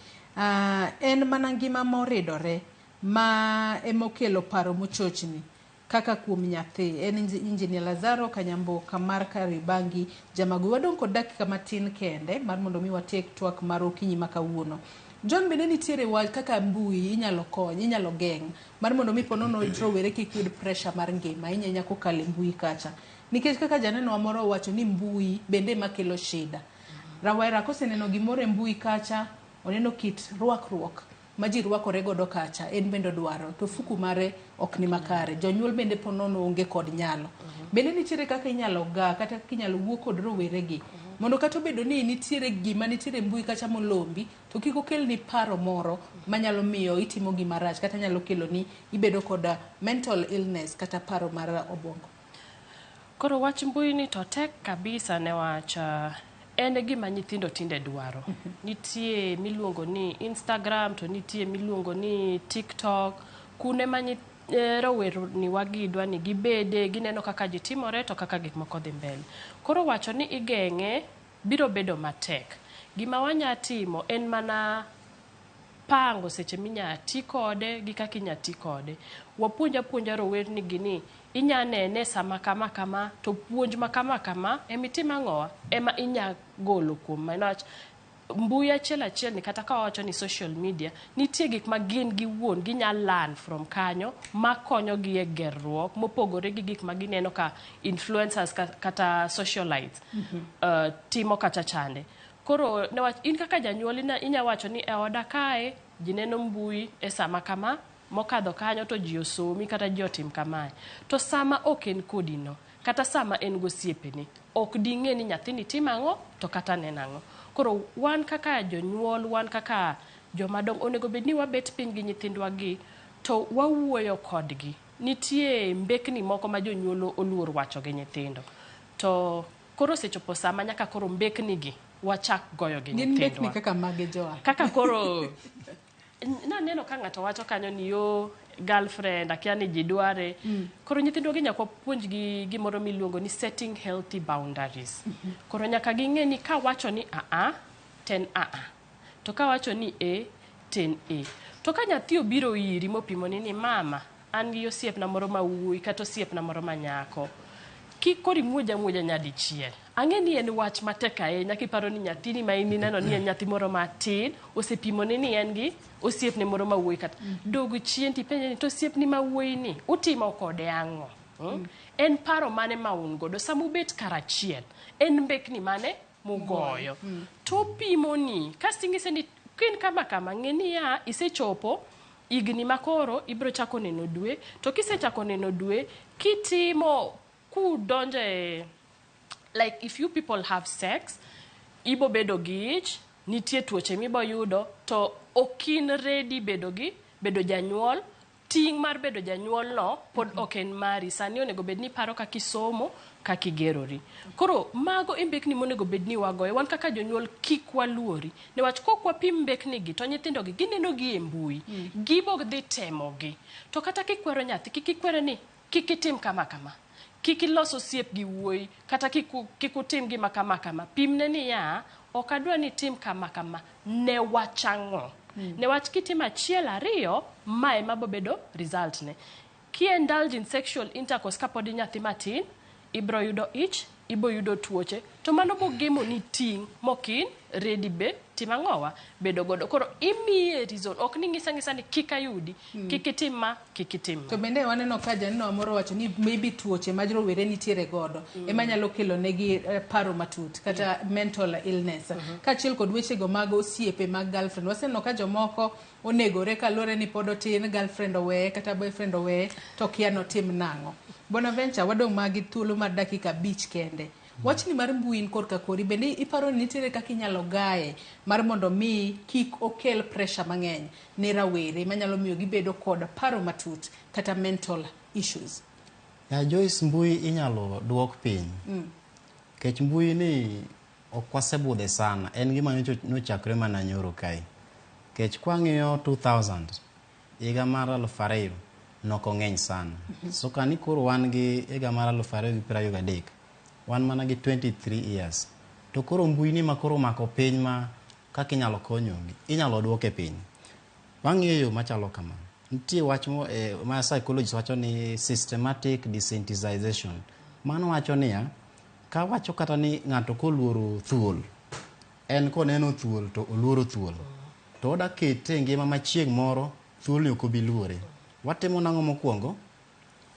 en mana ngima moridore ma emokelo paro mochochni kaka kuom nyathi. En Engineer Lazaro Kanyamboka mar Kariobangi Jamagu. Wadong' kod dakika matin kende mar mondo mi watiek twak mar okinyi ma kawuono. John bende nitiere wach kaka mbui inyalo kony, inyalo geng' mar mondo mi ponono rowere kik yud pressure mar ngima ahinya ahinya kokalo e mbui kacha. Nikech kaka janeno wa moro owacho ni mbui bende ema kelo shida. Rawera koseneno gimoro e mbui kacha, oneno kit rwakruok ma ji rwakore godo kacha, en bende odwaro, to ofuku mare ok ni makare. Jonyuol bende ponono onge kod nyalo. Bende nitiere kaka inyalo ga, kata kaka inyalo wuo kod rowere gi, mondo kata obedo ni nitiere gima nitiere mbui kacha molombi, to kik okelni paro moro manyalo miyo itimo gima rach, kata nyalo kelo ni ibedo kod mental illness kata paro mar obwongo. Koro wach mbui ni to tek kabisa newach en e gima nyithindo tinde dwaro. Nitie miluongo ni Instagram to nitie miluongo ni TikTok. Kune ma rowerni wagi dwa ni gibede, gineno kaka ji timore to kaka gik moko dhi mbele. Koro wacho ni igeng'e biro bedo matek. Gima wanya timo en mana pango seche minya ti kode gi kaka inya ti kode. Wapuonj apuonja rowerni gi ni inya nene sama kama kama to puonj ma kama kama emitim ang'owa ema inya golo kuom ma niwach mbui achiel achiel ni kata ka wawacho ni social media nitie gik ma gin giwuon ginya learn from kanyo makonyo gi e gerruok mopogore gi gik ma gineno ka influencers kata socialites timo kacha chande. Koro newach in kaka janyuol inya wacho ni e oda kae ji neno mbui e sama kama mokadho kanyo to ji osomi kata ji otim kamae. To sama ok en kodi no, kata sama en gosiepene, ok ding'e ni nyathini timo ang'o to kata neno ang'o. Koro wan kaka jonyuol, wan kaka jomadongo, onego bed ni wabet piny gi nyithindwa gi to wawuoyo kodgi. Nitie mbekni moko ma jonyuol oluor wacho gi nyithindo. To koro osechopo sama nyaka koro mbekni gi wachak goyo gi Gin mbekni nyithindwa. kaka mage Joa? Kaka koro naneno ka ng'ato wacho kanyo ni yo girlfriend akia ni ji dware. Koro nyithindwa gi nyaka wapuonjgi gimoro miluongo ni setting healthy boundaries. Koro nyaka ging'e ni kawacho ni a ten a to kawacho ni e ten e. To ka nyathi obiro iri mopimoni ni mama an gi osiepna moro ma wuoyi kata osiepna moro ma nyako, kik koro imuoja amuoja nyadichiel. Ang'e ni en wach matek ahinya kiparo ni nyathini ma in ineno ni en nyathi moro matin osepimone ni en gi osiepne moro ma wuoyi kata dog chien tipenje ni to osiepni ma wuoyi ni utimo kode ang'o? En paro mane ma un godo sama ubet karachiel? En mbekni mane mugoyo? To pimoni kasto ing'ise ni kin kama kama ng'e niya isechopo higni makoro ibiro chako neno dwe to kisechako neno dwe kitimo kudonjo e like if you people have sex ibo bedo gi ich nitie tuoche mibo yudo to ok in ready bedo gi bedo janyuol ting' mar bedo janyuol no pod ok en mari sani onego bed ni iparo kaka isomo kaka igerori koro mago e mbekni monego bed ni wagoyo wan kaka jonyuol kik waluori niwach kok wapim mbekni gi to nyithindo gi gineno gi e mbui gibo dhi temo gi to kata kikwero nyathi kik ikwere ni kik itim kama kama kik ilos osiep gi wuoyi kata kik utim gima kama kama pimne niya ok adwa ni itim kama kama ne wach ang'o newach kitimo achiel ariyo ma ema bobedo result ne ki indulge in sexual intercourse kapod inyathi matin ibro yudo ich ibo yudo tuoche To mano bogemo ni ting' mokin ready be tim ang'owa bedo godo. Koro imiye reason, ok ni ng'isa ng'isa ni kik ayudi, kik itim ma, kik itim ma. To bende waneno ka janeno moro wacho ni maybe tuoche ma rowere nitiere godo ema nyalo kelo negi paro matut kata mental illness. Kaachiel kod wechego mag osiepe mag girlfriend. Waseneno ka jomoko onegore kaluwore ni pod otin, girlfriend oweye kata boyfriend oweye to kia notim nang'o. Bonaventure, wadong' ma gi thuolo mar dakika 5 kende. Wachni mar mbui in korka kori bende iparo ni nitiere kaka inyalo gaye mar mondo mi kik okel pressure mang'eny ne rawere manyalo miyo gibedo kod paro matut kata mental issues? Ya Joyce, mbui inyalo duok piny. Kech mbui ni ok wasebudhe sana. En gima nochakre mana nyoro kae. Kech kwang'iyo 2000, higa mar 2000, nok ong'eny sana. So kani koro wan gi higa mar 2023, wan mana gi 23 years. To koro mbui ni ma koro omako piny ma kaka inyalo konyo inyalo duoke piny. Wang'iyo yo machalo kama. Nitie wach mo, ma psychologist wacho ni systematic desensitization. Mano wacho niya, ka wacho kata ni ng'ato koluoro thuol, en koneno thuol to oluoro thuol. To oda kete e ngima ma chieng' moro thuol ni ok obi luore. Watimo nang'o mokwongo?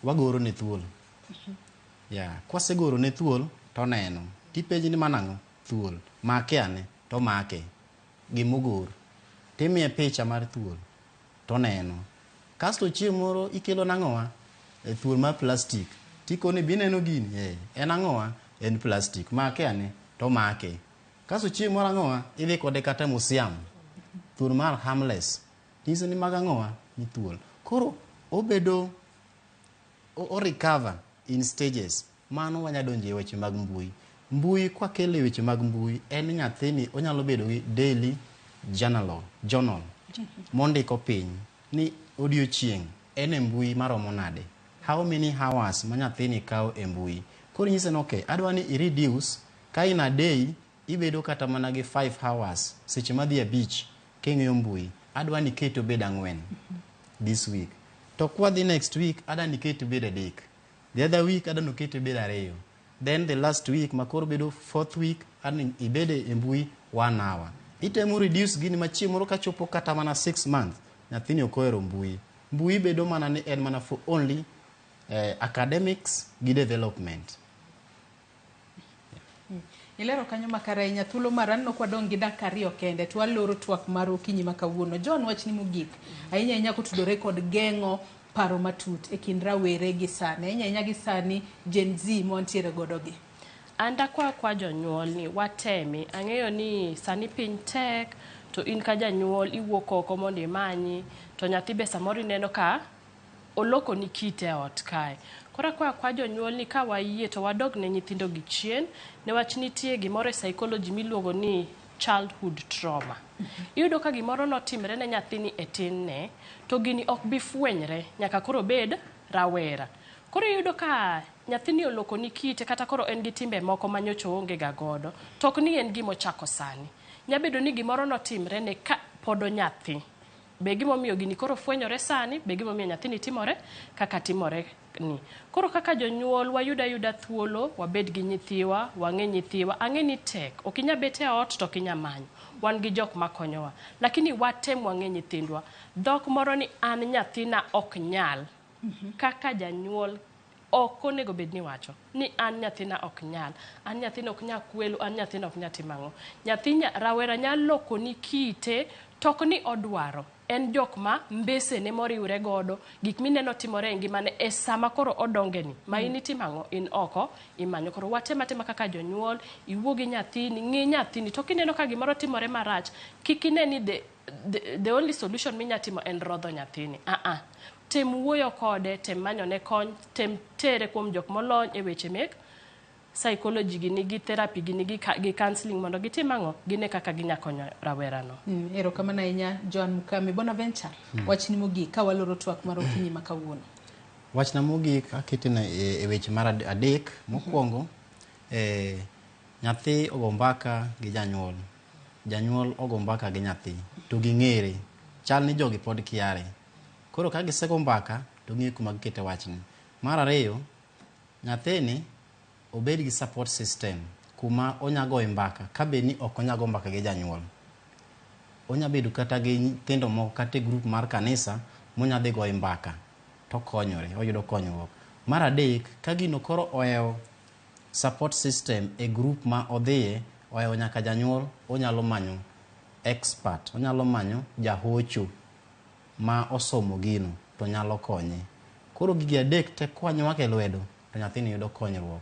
Wagoro ne thuol. Ya, kwasegoro ne thuol to oneno. Tipenje ni mano ang'o? Thuol. Make ane, to omake. Gimogor. Timiye picha mar thuol to oneno. Kasto chieng' moro ikelo nang'owa? E thuol mar plastic. Tikone bi ineno gini? En ang'owa? En plastic. Make ane, to omake. Kasto chieng' moro ang'owa? Idhi kode kata museum. Thuol mar harmless. Nyiso ni mago ang'owa? Ni thuol. Koro obedo o recover in stages. Mano wanya donjo e weche mag mbui. Mbui kwakelo e weche mag mbui en ni nyathini onyalo bedo gi daily journal mondiko piny ni odiochieng' en e mbui maromo nade. How many hours ma nyathini kawo e mbui. Koro inyise ni okay, adwa ni i reduce ka in a day ibedo kata mana gi 5 hours seche madhi 5 king'iyo mbui. Adwa ni iket obed 4 this week. To kwadhi next week adwa ni iket obed 3. The other week adwa ni oket obed 2. Then the last week ma koro bedo fourth week adwa ni ibed e mbui 1 hour. Itemo reduce gini ma chieng' moro kachopo kata mana 6 months nyathini ok ohero mbui. Mbui bedo mana ni en mana for only academics gi development. Ilero kanyo makare ahinya. Thuolo mar aneno kwa dong' gi dakika 2 kende to waloro twak mar okinyi ma kawuono. John, wachni mogik ahinya ahinya kotudore kod geng'o paro matut e kind rawere gi sani, ahinya ahinya gi sani Gen Z mawantiere godo gi. An dakwa kwa jonyuol ni watemi. Ang'eyo ni sani piny tek to in ka janyuol iwuok oko mondo imanyi to nyathi be samoro ineno ka oloko ni kite e ot kae. Koro akwayo kwa jonyuol ni ka wayie to wadog ne nyithindo gi chien newach nitie gimoro e psychology miluongo ni childhood trauma. Iyudo ka gimoro notimre ne nyathini e tinne to gini ok bi fwenyre nyaka koro obed rawera. Koro iyudo ka nyathini oloko ni kite kata koro en gi timbe moko ma nyocha oonge ga godo to ok ni en gima ochako sani. Nyabedo ni gimoro notimre ne ka pod onyathi. Be gimomiyo gini koro fwenyore sani, be gimomiyo nyathini timore kaka timore ni. Koro kaka jonyuol wayud ayuda thuolo, wabed gi nyithiwa, wang'e nyithiwa. Ang'e ni tek, ok inyal bet e ot to ok inyal manyo. Wan gi jok makonyowa. Lakini watem wang'e nyithindwa. Dhok moro ni an nyathina ok nyal. Kaka janyuol ok onego bed ni wacho ni an nyathina ok nyal, an nyathina ok nyal kwelo, an nyathina ok nyal timo ang'o. Nyathi rawera nyalo loko ni kite to ok ni odwaro. En jok ma mbesene moriwre godo, gik mineno timore e ngimane e sama koro odonge ni, ma in itimo ang'o, in oko imanyo. Koro watem atema kaka jonyuol, iwuo gi nyathini, ng'i nyathini, to kineno ka gimoro timore marach, kik ine ni the only solution minya timo en rodho nyathini. Tem wuoyo kode, tem manyone kony, tem tere kuom jok molony e weche mek psychology gi nigi therapy gi nigi gi counseling mondo gitim ang'o, gine kaka ginya konyo rawerano. Erokamano ahinya Joan Mukami. Bonaventure, wachni mogik ka waloro twak mar okinyi ma kawuono. Wachna mogik akete e weche mar 3. Mokwongo, nyathi ogo mbaka gi janyuol, janyuol ogo mbaka gi nyathi, to ging'ere, chal ni jogi pod kiare. Koro ka gisego mbaka to ging'eyo kuma gikete wachni. Mar ariyo, nyathini obed gi support system. kuma onya goye mbaka ka bed ni ok onya go mbaka gi janyuol. Onya bedo kata gi nyithindo moko kata e group mar kanisa monya dhi goye mbaka tokonyore, oyudo konyruok. Mar adek, ka gino koro ohewo support system e group ma odhiye, ohewo nyaka janyuol, onyalo manyo expert, onyalo manyo jahocho ma osomo gino to nyalo konye. Koro gigi adek te kwanywake lwedo to nyathini yudo konyruok.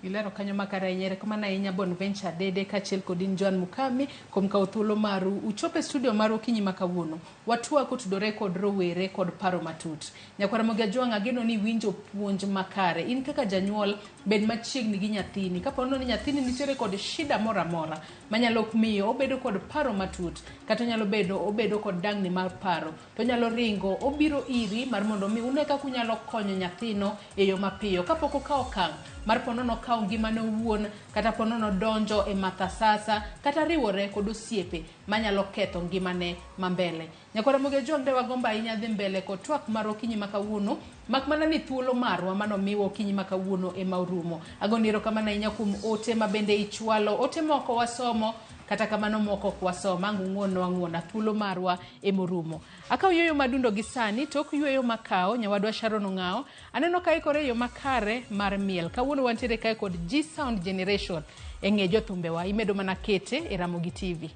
Ilero kanyo makare ahinya. Erokamano ahinya Bonventure Dede kaachiel kod in Joan Mukami kuom kawo thuolo maru uchopo e studio mar okinyi ma kawuono. Watwak kotudore kod rowere kod paro matut. Nyakwar Ramogi Ajwang' ageno ni iwinjo puonj makare. In kaka janyuol bed machiegni gi nyathini. Kapo ni nyathini nitiere kod shida moro amora manyalo miyo obedo kod paro matut kata onyalo bedo obedo kod dangni mar paro to onyalo ringo obiro iri mar mondo mi une kaka unyalo konyo nyathino e yo mapiyo kapok okawo okang' mar ponono okawo ngimane owuon kata ponono donjo e matha sasa kata riwore kod osiepe manyalo ketho ngimane ma mbele. Nyakwar Ramogi Ajwang' de wagombo ahinya dhi mbele kod twak mar okinyi ma kawuono mak mana ni thuolo marwa manomiwa okinyi ma kawuono ema orumo. Agoni erokamano ahinya kuom ote ma bende ichwalo. Ote moko wasomo kata kamano moko ok wasom. Ang' ung'wonnwa ang'wona thuolo marwa emorumo. Akawo yueyo madundo gi sani tok yueyo makawo nyawadwa Sharon Ong'awo aneno ka ikore e yo makare mar miel. Kawuono wantiere kae kod G Sound Generation e ng'e jothumbewa imedo mana kete e Ramogi TV.